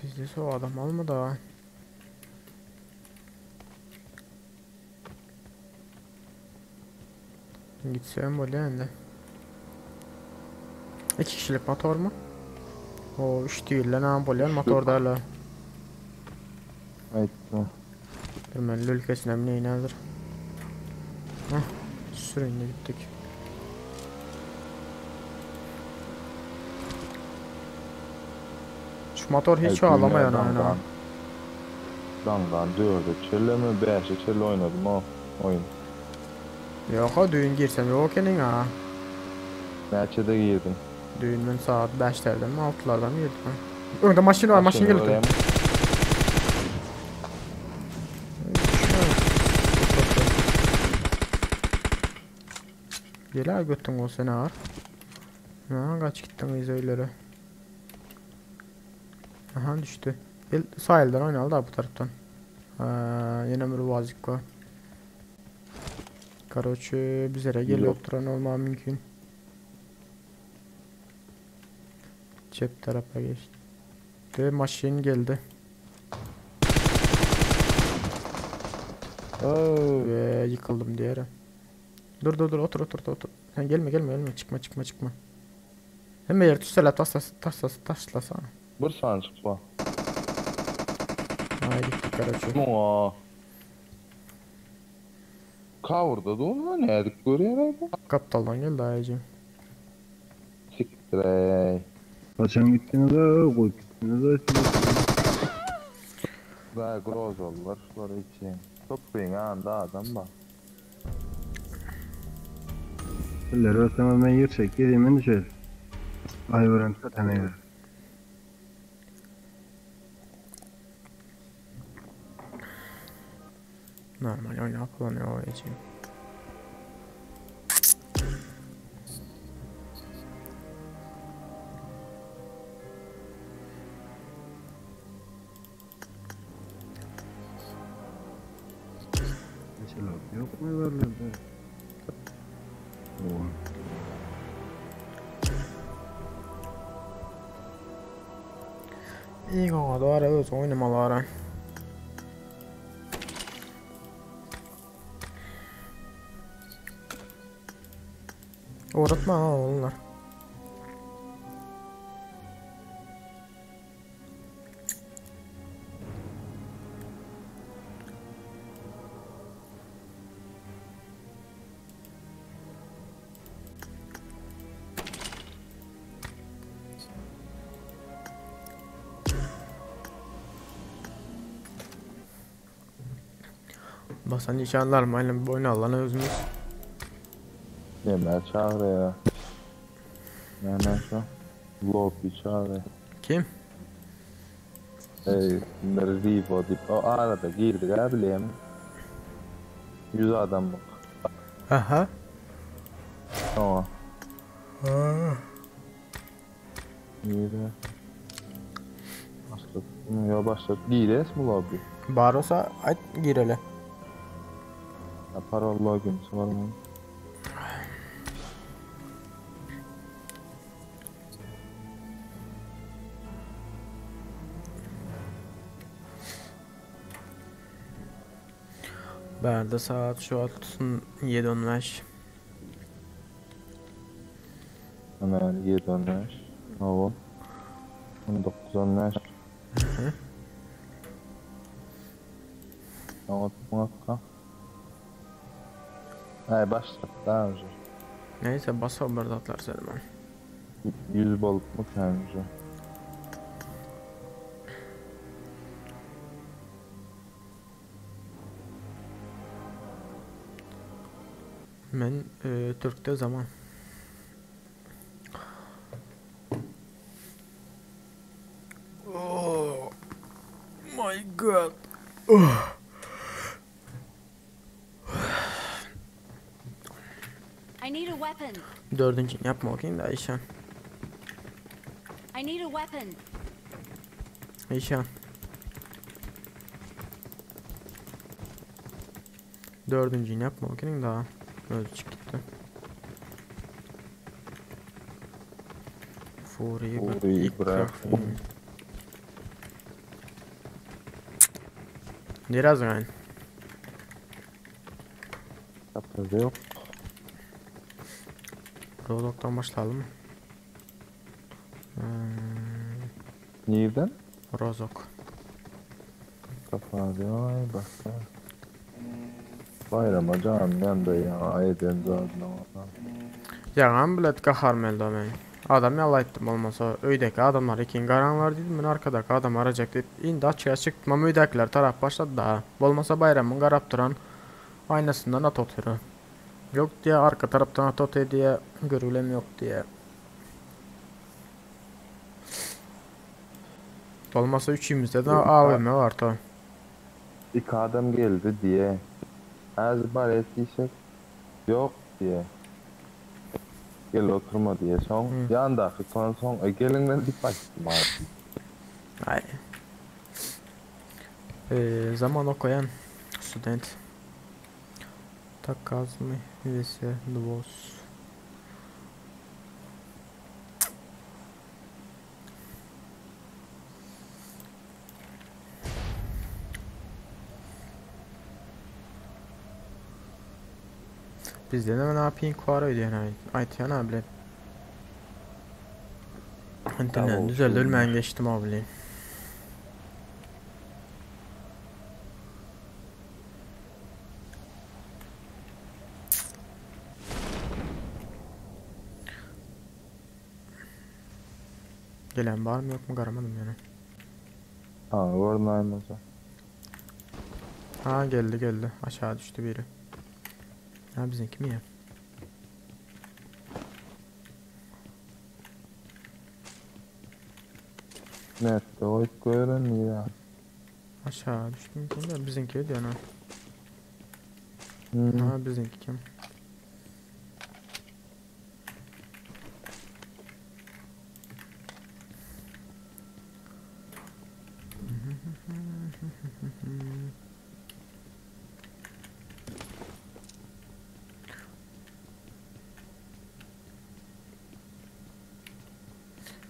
Bizde so adam almadı ha. Gitsem bolýar indi. İki kişilik motor mu? O üç değil lan ha bolýar motor da hala. Aýtma. Dur men lülkesine mi neyin hazır. Hah, süründe gittik. Şu motor hiç ağlamayan aynen. Daňdan 4-e çenlemi 5-e çenli oýnadym o oýun. Yok ha düğün girsem yok ekeniň ha. Näçede girdiň? Düğün men saat 5'lerden mi 6'lardan mı girdim ha? Öňde maşyn var maşyn geldi. Gel ha götün o seni ağır. Ha kaç gittin iz öylere. Aha düştü. Gel sahilden oynayalım da bu taraftan. Ha, yine bir vazik var. Karoçe bizlere geliyor oturan olma mümkün. Çep tarafa geçti. Maşin geldi. Oo. Ve yıkıldım diğeri. Dur dur dur otur otur otur. Sen gelme gelme gelme çıkma çıkma çıkma. Hemen yer tüsele taşla taşla taşlasana. Bir sançık bar. Ay gittik karoçe. Muňa. Cover'da da onu nädik görýär bu? Kaptaldan geldi ayıcım. Siktir ey. Kaçan gittiniz ha, koyup gittiniz ha. Daha groz oldular şular için. Köprüň anda adam bar. Eller ölsem ben yer çek, gideyim ben düşer. Ay veren zaten yer. Normal oynap kullanıyor ayıcım. Mesela yok mu yerlerde? Oo. İyi doğru öz oynamalara. Uğratma ha onlar. Basan nişanlar mı? Aynen boynu alan özümüz. Nemer çağırıyor. Nemer şu? Lobby çağırıyor. Kim? Ey, bunları Revo deyip o arada girdik ha bileyim. 100 adam bak. Aha. Tamam. İyi de. Başlat. Ya başlat. Gires mi lobby? Barosa ayt gireli. Ya parol login var mı? Bärde saat şu an 7.15. Hemen 7.15. Hava. 19.15. Tamam, muhakkak. Ay başlat daha önce. Neyse basa bardatlar Selman. 100 balık mı önce? Men e, Türk'te zaman. Oh my god. Oh. weapon. Dördünjini yapma okuyayım da Ayşen. I need a weapon. Ayşen. Dördüncini yapma okuyayım daha. Öldü çık gitti. Furi Furi İbrahim. Biraz yani. Kapı yok. Rodok'tan başlayalım mı? Hmm, Nereden? Rozok. Kapı ay bak. Bayrama canım yandı ya. Ay den zaten. Yalan bilet kahar melda men. Adam yalaytdım olmasa öydeki adamlar ikin garanlar dedim ben arkadaki adam arayacak deyip indi açığa çıktım ama öydekiler taraf başladı da. Olmasa bayramın garap duran aynasından at oturuyor. Yok diye arka taraftan at oturuyor diye görülem yok diye. Olmasa üçümüzde de AVM var ta. İki adam geldi diye. Az bar ettiysek yok diye. Gel oturma diye son. Hı. Yandaki son son. E, gelin ben dip açtım abi. Ay. Ee, zaman okuyan student. Takazmi vs Dvos. Bizde de ne yapayım kuara ödeyen ay. Aytyan abi. İnternet Tamam, düzeldi olsun. ölmeyen geçtim abi. Gelen var mı yok mu garamadım yani. Ha görünmez. Ha geldi geldi. Aşağı düştü biri. Ha bizimki mi ya? Nerede o görün ya. Aşağı düştü mü kim de bizimki diyor ha. Hmm. Ha bizimki kim?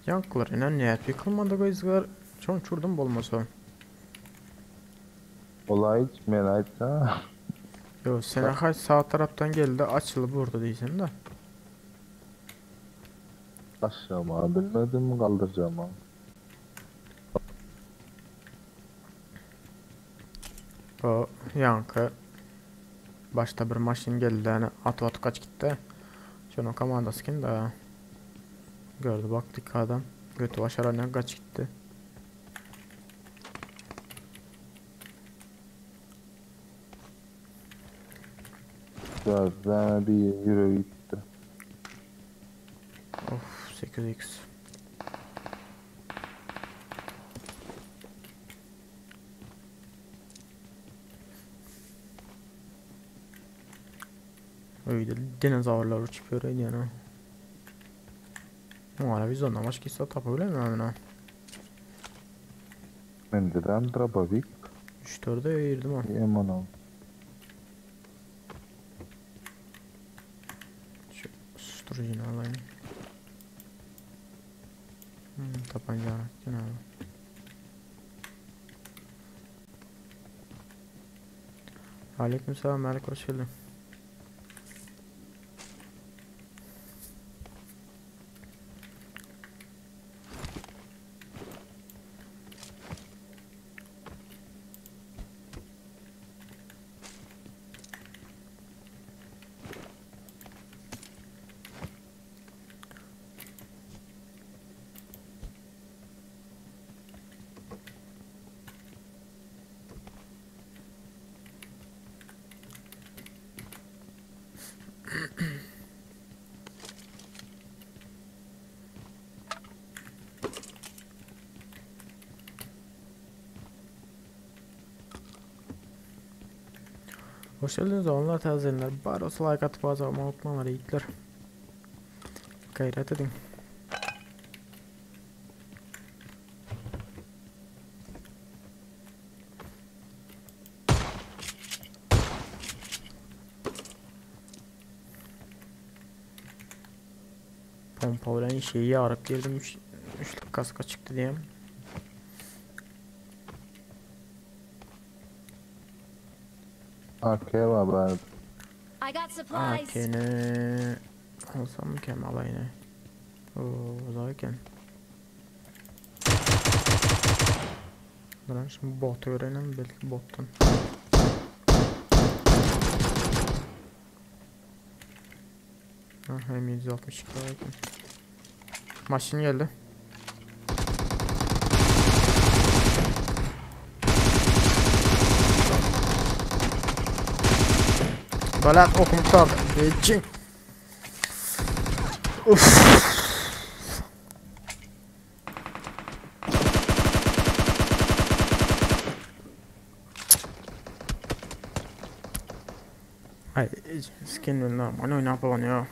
Yankılar inen niyet yıkılmadı gözler. Çok çurdum bolmasa. Olay hiç men aytsa. Yo sen sağ taraftan geldi açılı burada diyeceğim de. Aşağıma bilmedim kaldıracağım ha. O yankı başta bir maşın geldi yani atı atı kaç gitti. Şunun komandası kim de gördü baktık adam götü başarana kaç gitti. Zaten bir yürü gitti. Of 8x. Öyle dinozorlar uçup yürüyor yani. Ora biz ondan başka hiç tapabilir miyim? Mendeden drabavik 3-4'e ayırdım ha. eman al. Şu susturucunu alayım. Hmm, tabanca gene abi. Aleykümselam Melik hoş geldin. Hoş geldiniz onlar tazeler. Baros like atıp azalma unutmalar yiğitler. Gaýrat ediň. Pompa bilen şeyi yarıp girdim. Üç, üçlük kaska çıktı diyeyim. AK var bari. I got supplies. AK'ni alsam mı ki alayını? Oo, uzak Ben şimdi botu öğrenelim belki bottan. Aha M762 var eken. Maşın geldi. Balat okum tutardı. Geçin. Uf. Ay, skin normal oynap ya.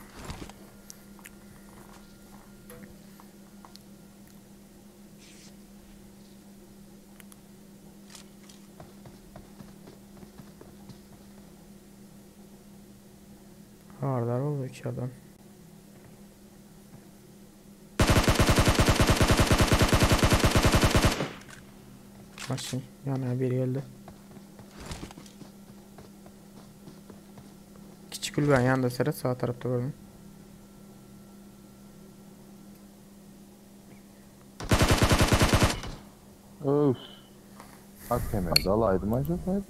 Hardar oldu iki adam. Maşın yani bir geldi. Kiçik kulübenin yanında seret sağ tarafta gördüm. Öf. AKM'de alaydım acaba?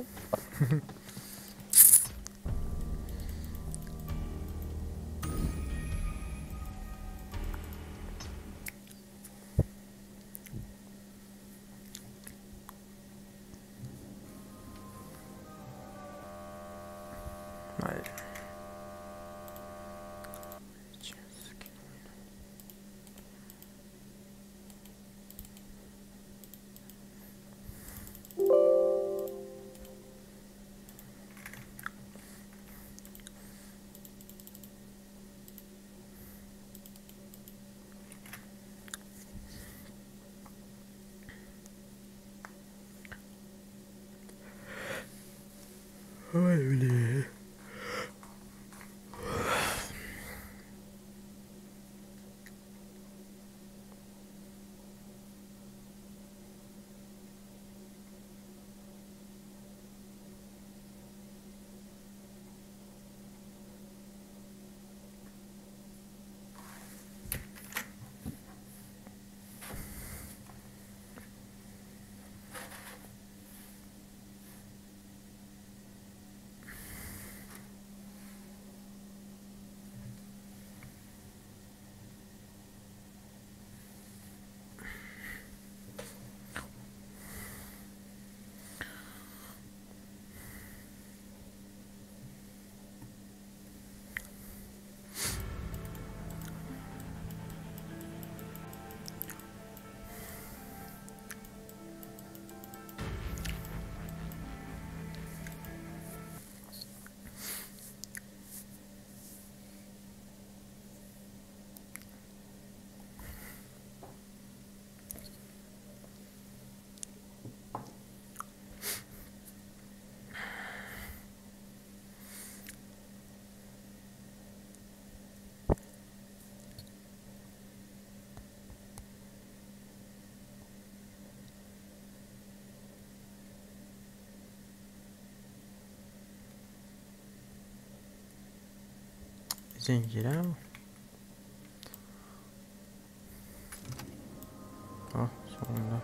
Hayır. Öyle. Zincire mi? Ah sonunda.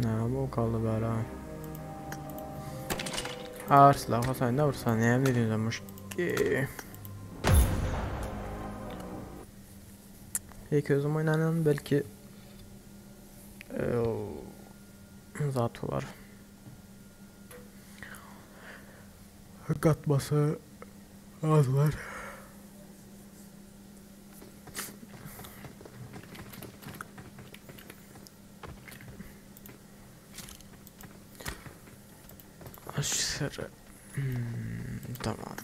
Ne bu kaldı böyle ha. Ağır silah olsa ne vursa ne dediğiniz ki. İlk özüm oynanan belki zatı var. Katması az var. Aşırı. Tamam.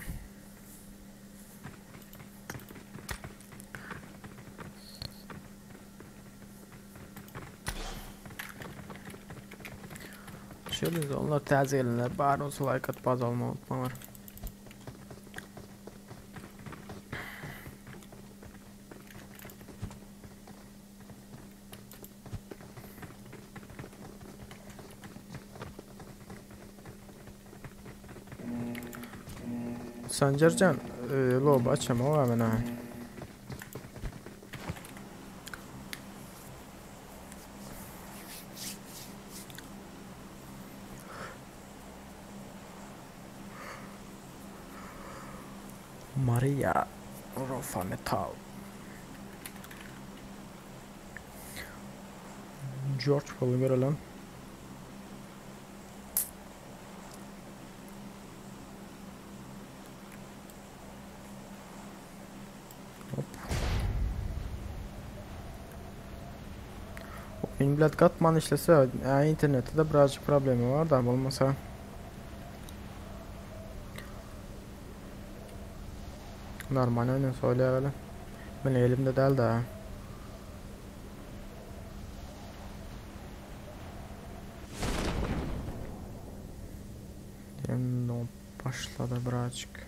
Hoş geldiniz. Onlar täze gelenler bar bolsa like atyp abone olmayı unutmalar. Sancarcan, e, loba açama var ben ha. Maria Rofa Metal. George Paul'u görelim. Hop. Oyun bilet katman işlese yani internette de birazcık problemi var da olmasa. Normal oyun söyleyelim. Ben elimde değil de. Diyelim başladı birazcık.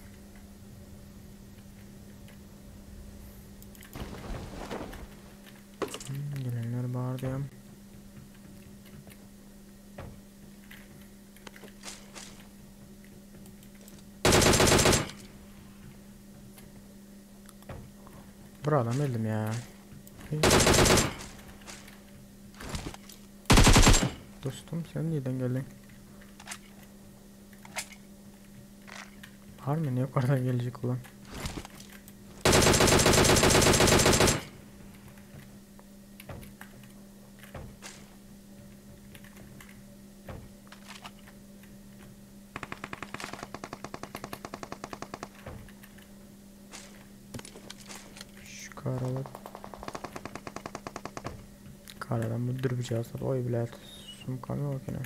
Gelenler var diyorum. Buradan öldüm ya. Dostum sen nereden geldin? Var mı? Ne yukarıdan gelecek ulan? Şu karalar. Karadan bu dürbücü oy bile sumkam yok yine.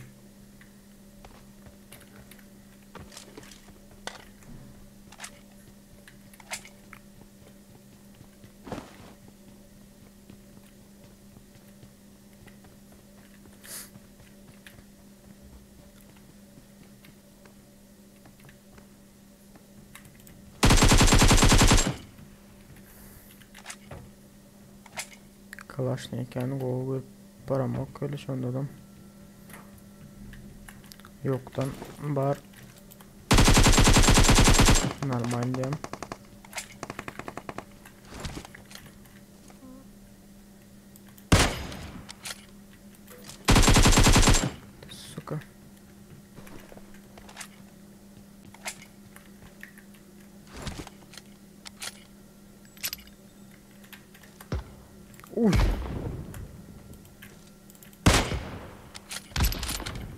Kalaşnikeni gowy baramok öyle şonda Yoktan bar. Normal diyorum. Сука. Uy.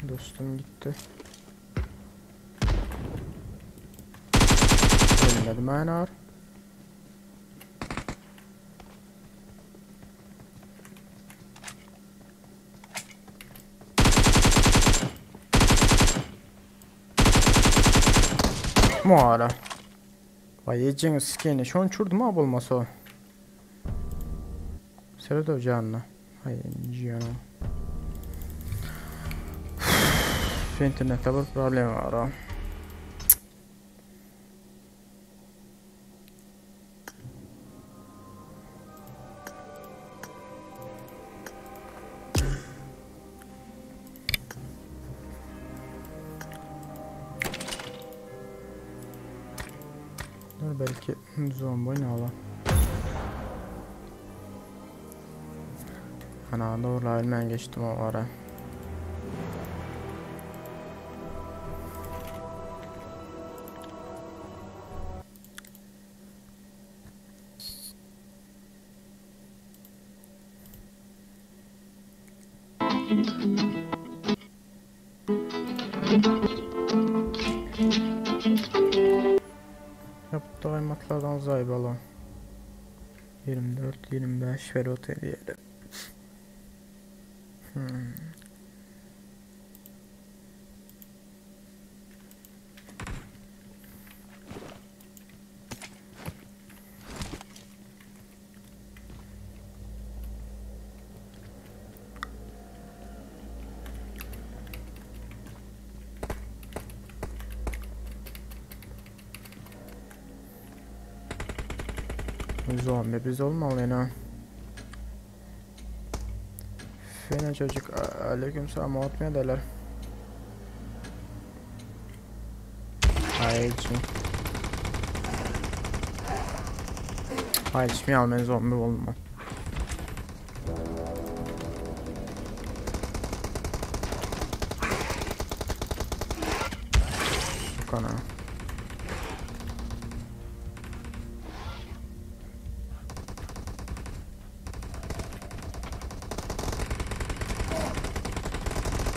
Dostum gitti. Ölmedim anar. Muara. Vay yiyeceğiniz sikeyini. Şu an çurdum ha bulması o. Seret canına. Hay canım. Şu internette bir problem var ha. Dur belki zombi ne ala. Ana doğru ben geçtim o ara. Yaptığım zaybalı. 24 25 ver o diyelim. Zombi biz olmaly ýene. Fena çocuk aleyküm selam otmaýarlar. Aýçy. Aýçy miýal men zombi boldum. Kana.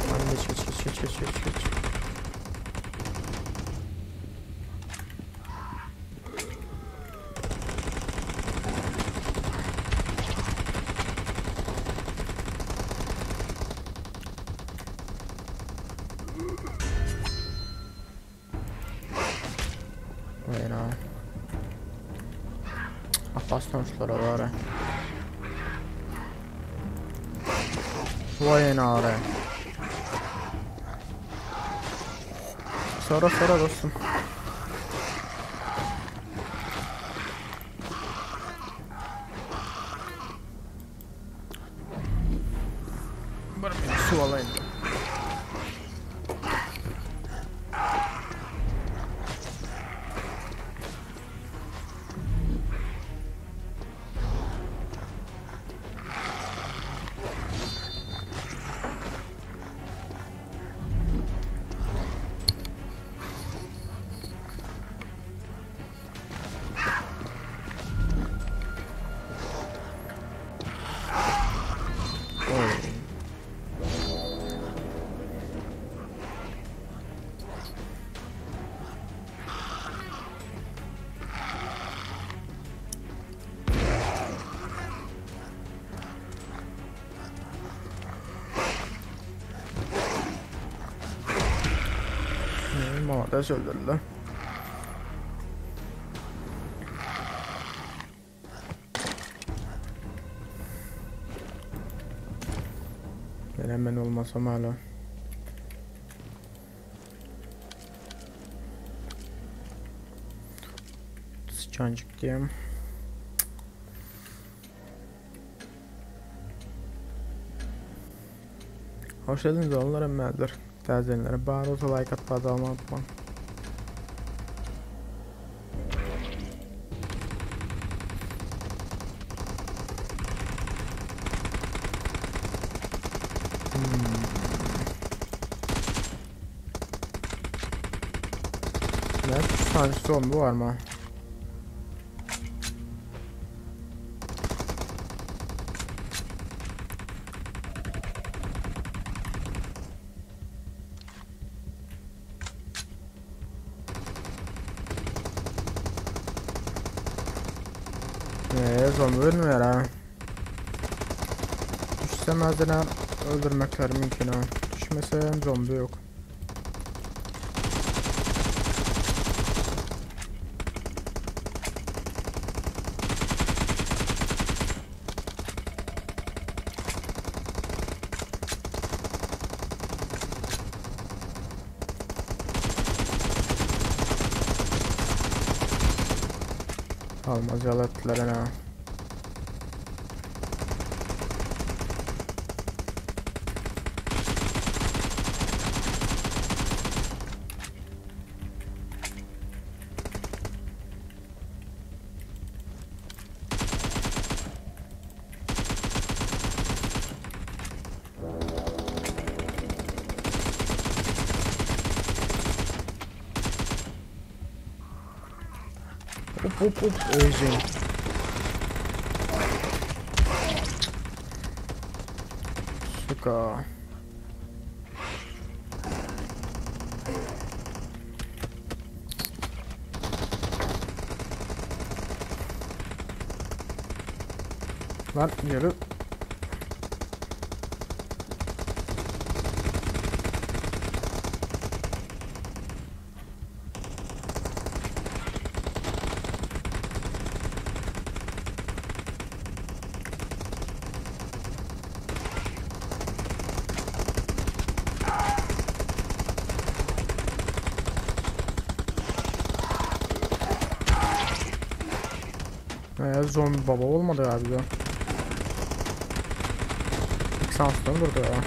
Hadi geç geç geç geç geç geç geç. Wait on. Opasno şulara var. Vay nare. Sonra sonra dostum. Bir su alayım. Oy. Malades öldürdüler. Ben hemen olmasam hala. Sıçancık diyeyim. Hoş geldiniz onlara emmeldir. Täzelenlere bar bolsa like atmagy da unutmaň. Ne? Üç tane zombi var mı? Eee zombi ölmüyor ha. Düşsem azına öldürmekler mümkün ha. Düşmesem zombi yok. Almaz yalattılar ha. Hop hop hop ölecek. Suka. Lan yürü. Ee, zombi baba olmadı ya bize. İlk sansdan durdu ya.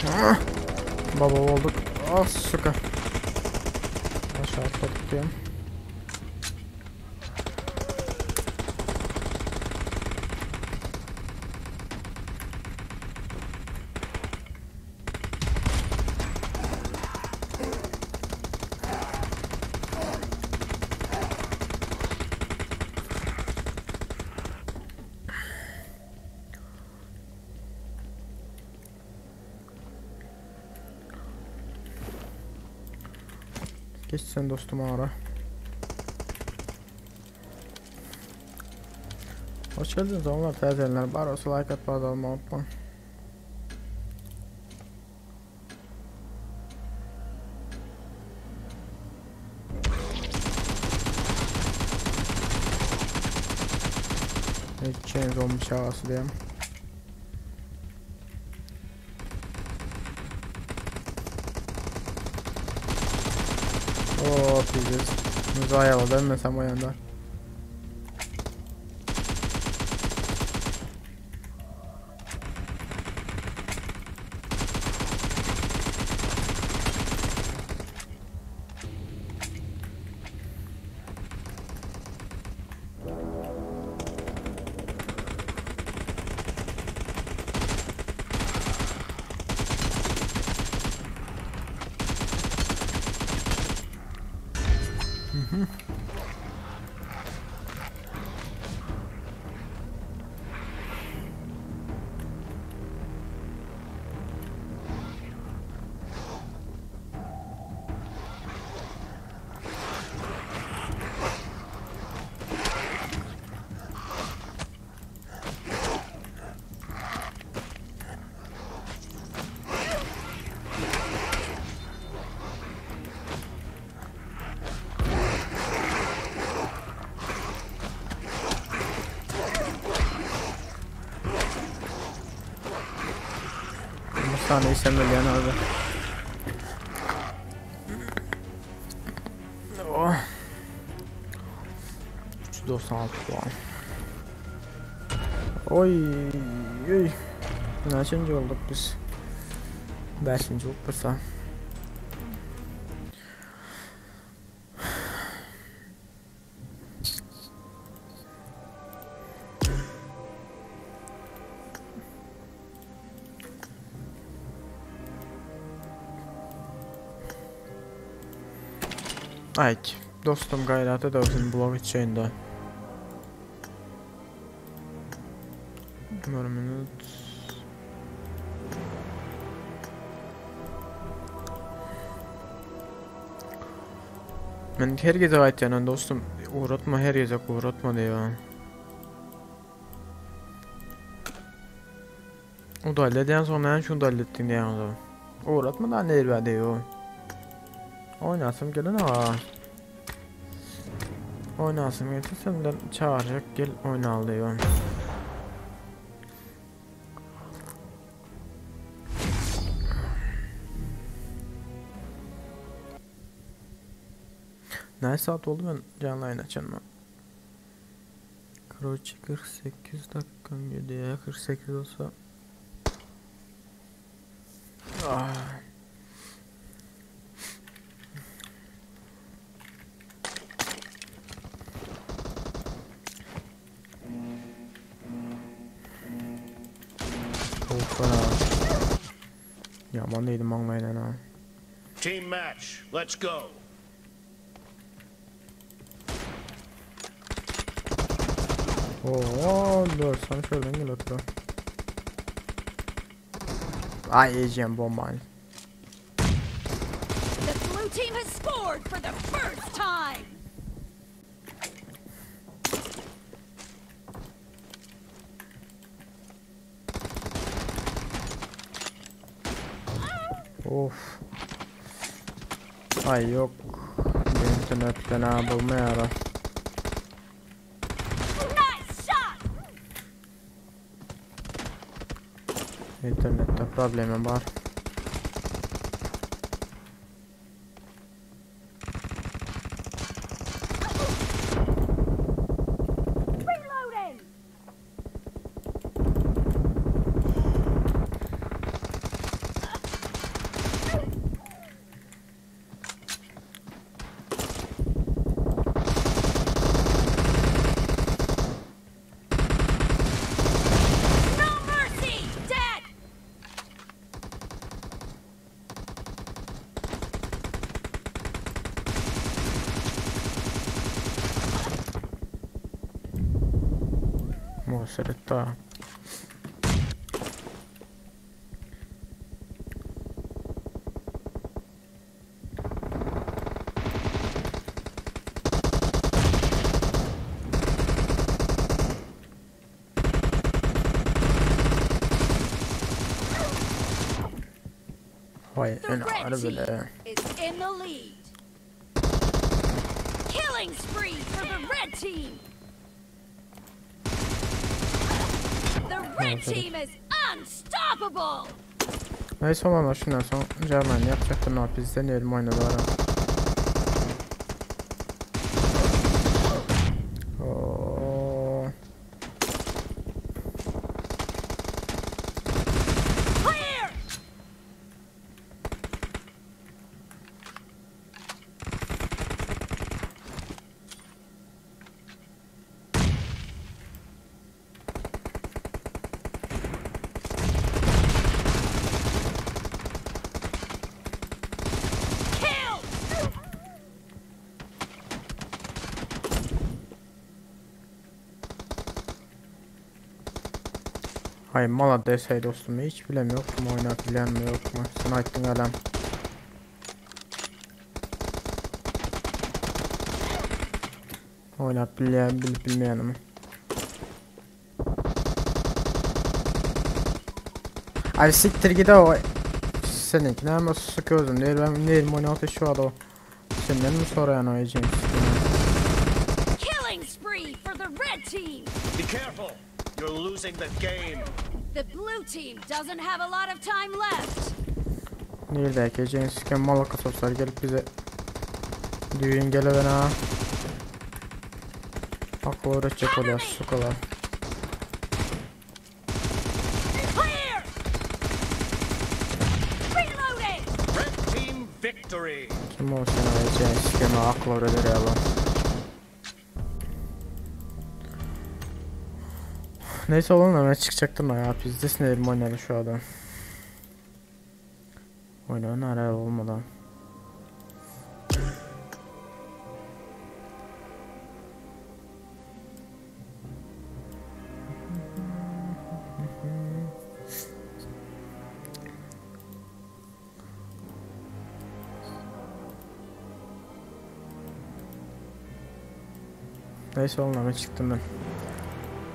Ah! Baba olduk. Ah suka. Aşağı atladık diyorum. Geç sen dostum ara. Hoş geldiniz onlar teyzeler. Bar olsa like at bazı alma unutma. Hiç zombi çağası diyeyim. Oo pizziz. Zayalı dönmesem o yanda. Bu sahneyi sen bilýän abi. Oh. 396 puan. Oy, oy. Näçenji olduk biz? Beşinci olduk biz ha. Ayt, dostum gayrat edersin blog içinde. Bir minut. Men her gece aýtýan dostum, uğratma her gece uğratma diýär. O da halledýän soň näme üçin halletdiň diýýän o zaman. Uğratma da ne diýär. Oynasım gelen ha. Oynasım gelse senden çağıracak gel oynal diyor. Ne saat oldu ben canlı yayın açanma. Kroçi 48 dakika gidiyor 48 olsa. Ah. Tavuk var ha. Yaman değilim anlayın ha. Team match. Let's go. Oo, dur sana şuradan gel otur. Ay yiyeceğim bombayı. The blue team has scored for the first time. Of. Ay yok. İnternetten ha bulmaýar. Nice shot. İnternette problemim var. Reloading. No mercy. Dead. Muhasebette. Vay The en red ağır team bile. is in the lead. Killing spree for the red team. The red team is unstoppable. Neyse olanlar şundan son German yapacaktır ne yapıyoruz deneyelim oynadılar. Oo. Clear. Kill. Hay mala desey dostum hiç bilemiyorum oynayabilen mi yok mu? Sen aytdın alem. Oynap bilýän bilip bilmeýänimi. Ay siktir git o. Seninki näme sık özüm değil ben neyim oynatı şu ada. Senden mi sorayan o James? Killing spree for the red team. Be careful. You're losing the game. The blue team doesn't have a lot of time left. Neredeki James ki malaka soslar gelip bize düğün geleven ha. Akıl öğretecek oluyor sukalar. Clear. Reloading. Red team victory. Kim o sen o James ki akıl öğretir ya lan. Neyse oğlum hemen çıkacaktım ya. Biz de sinelim oynadı şu adam. Oynayan ara olmadan. Neyse oğlum hemen çıktım ben.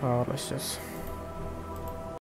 Ağırlaşacağız.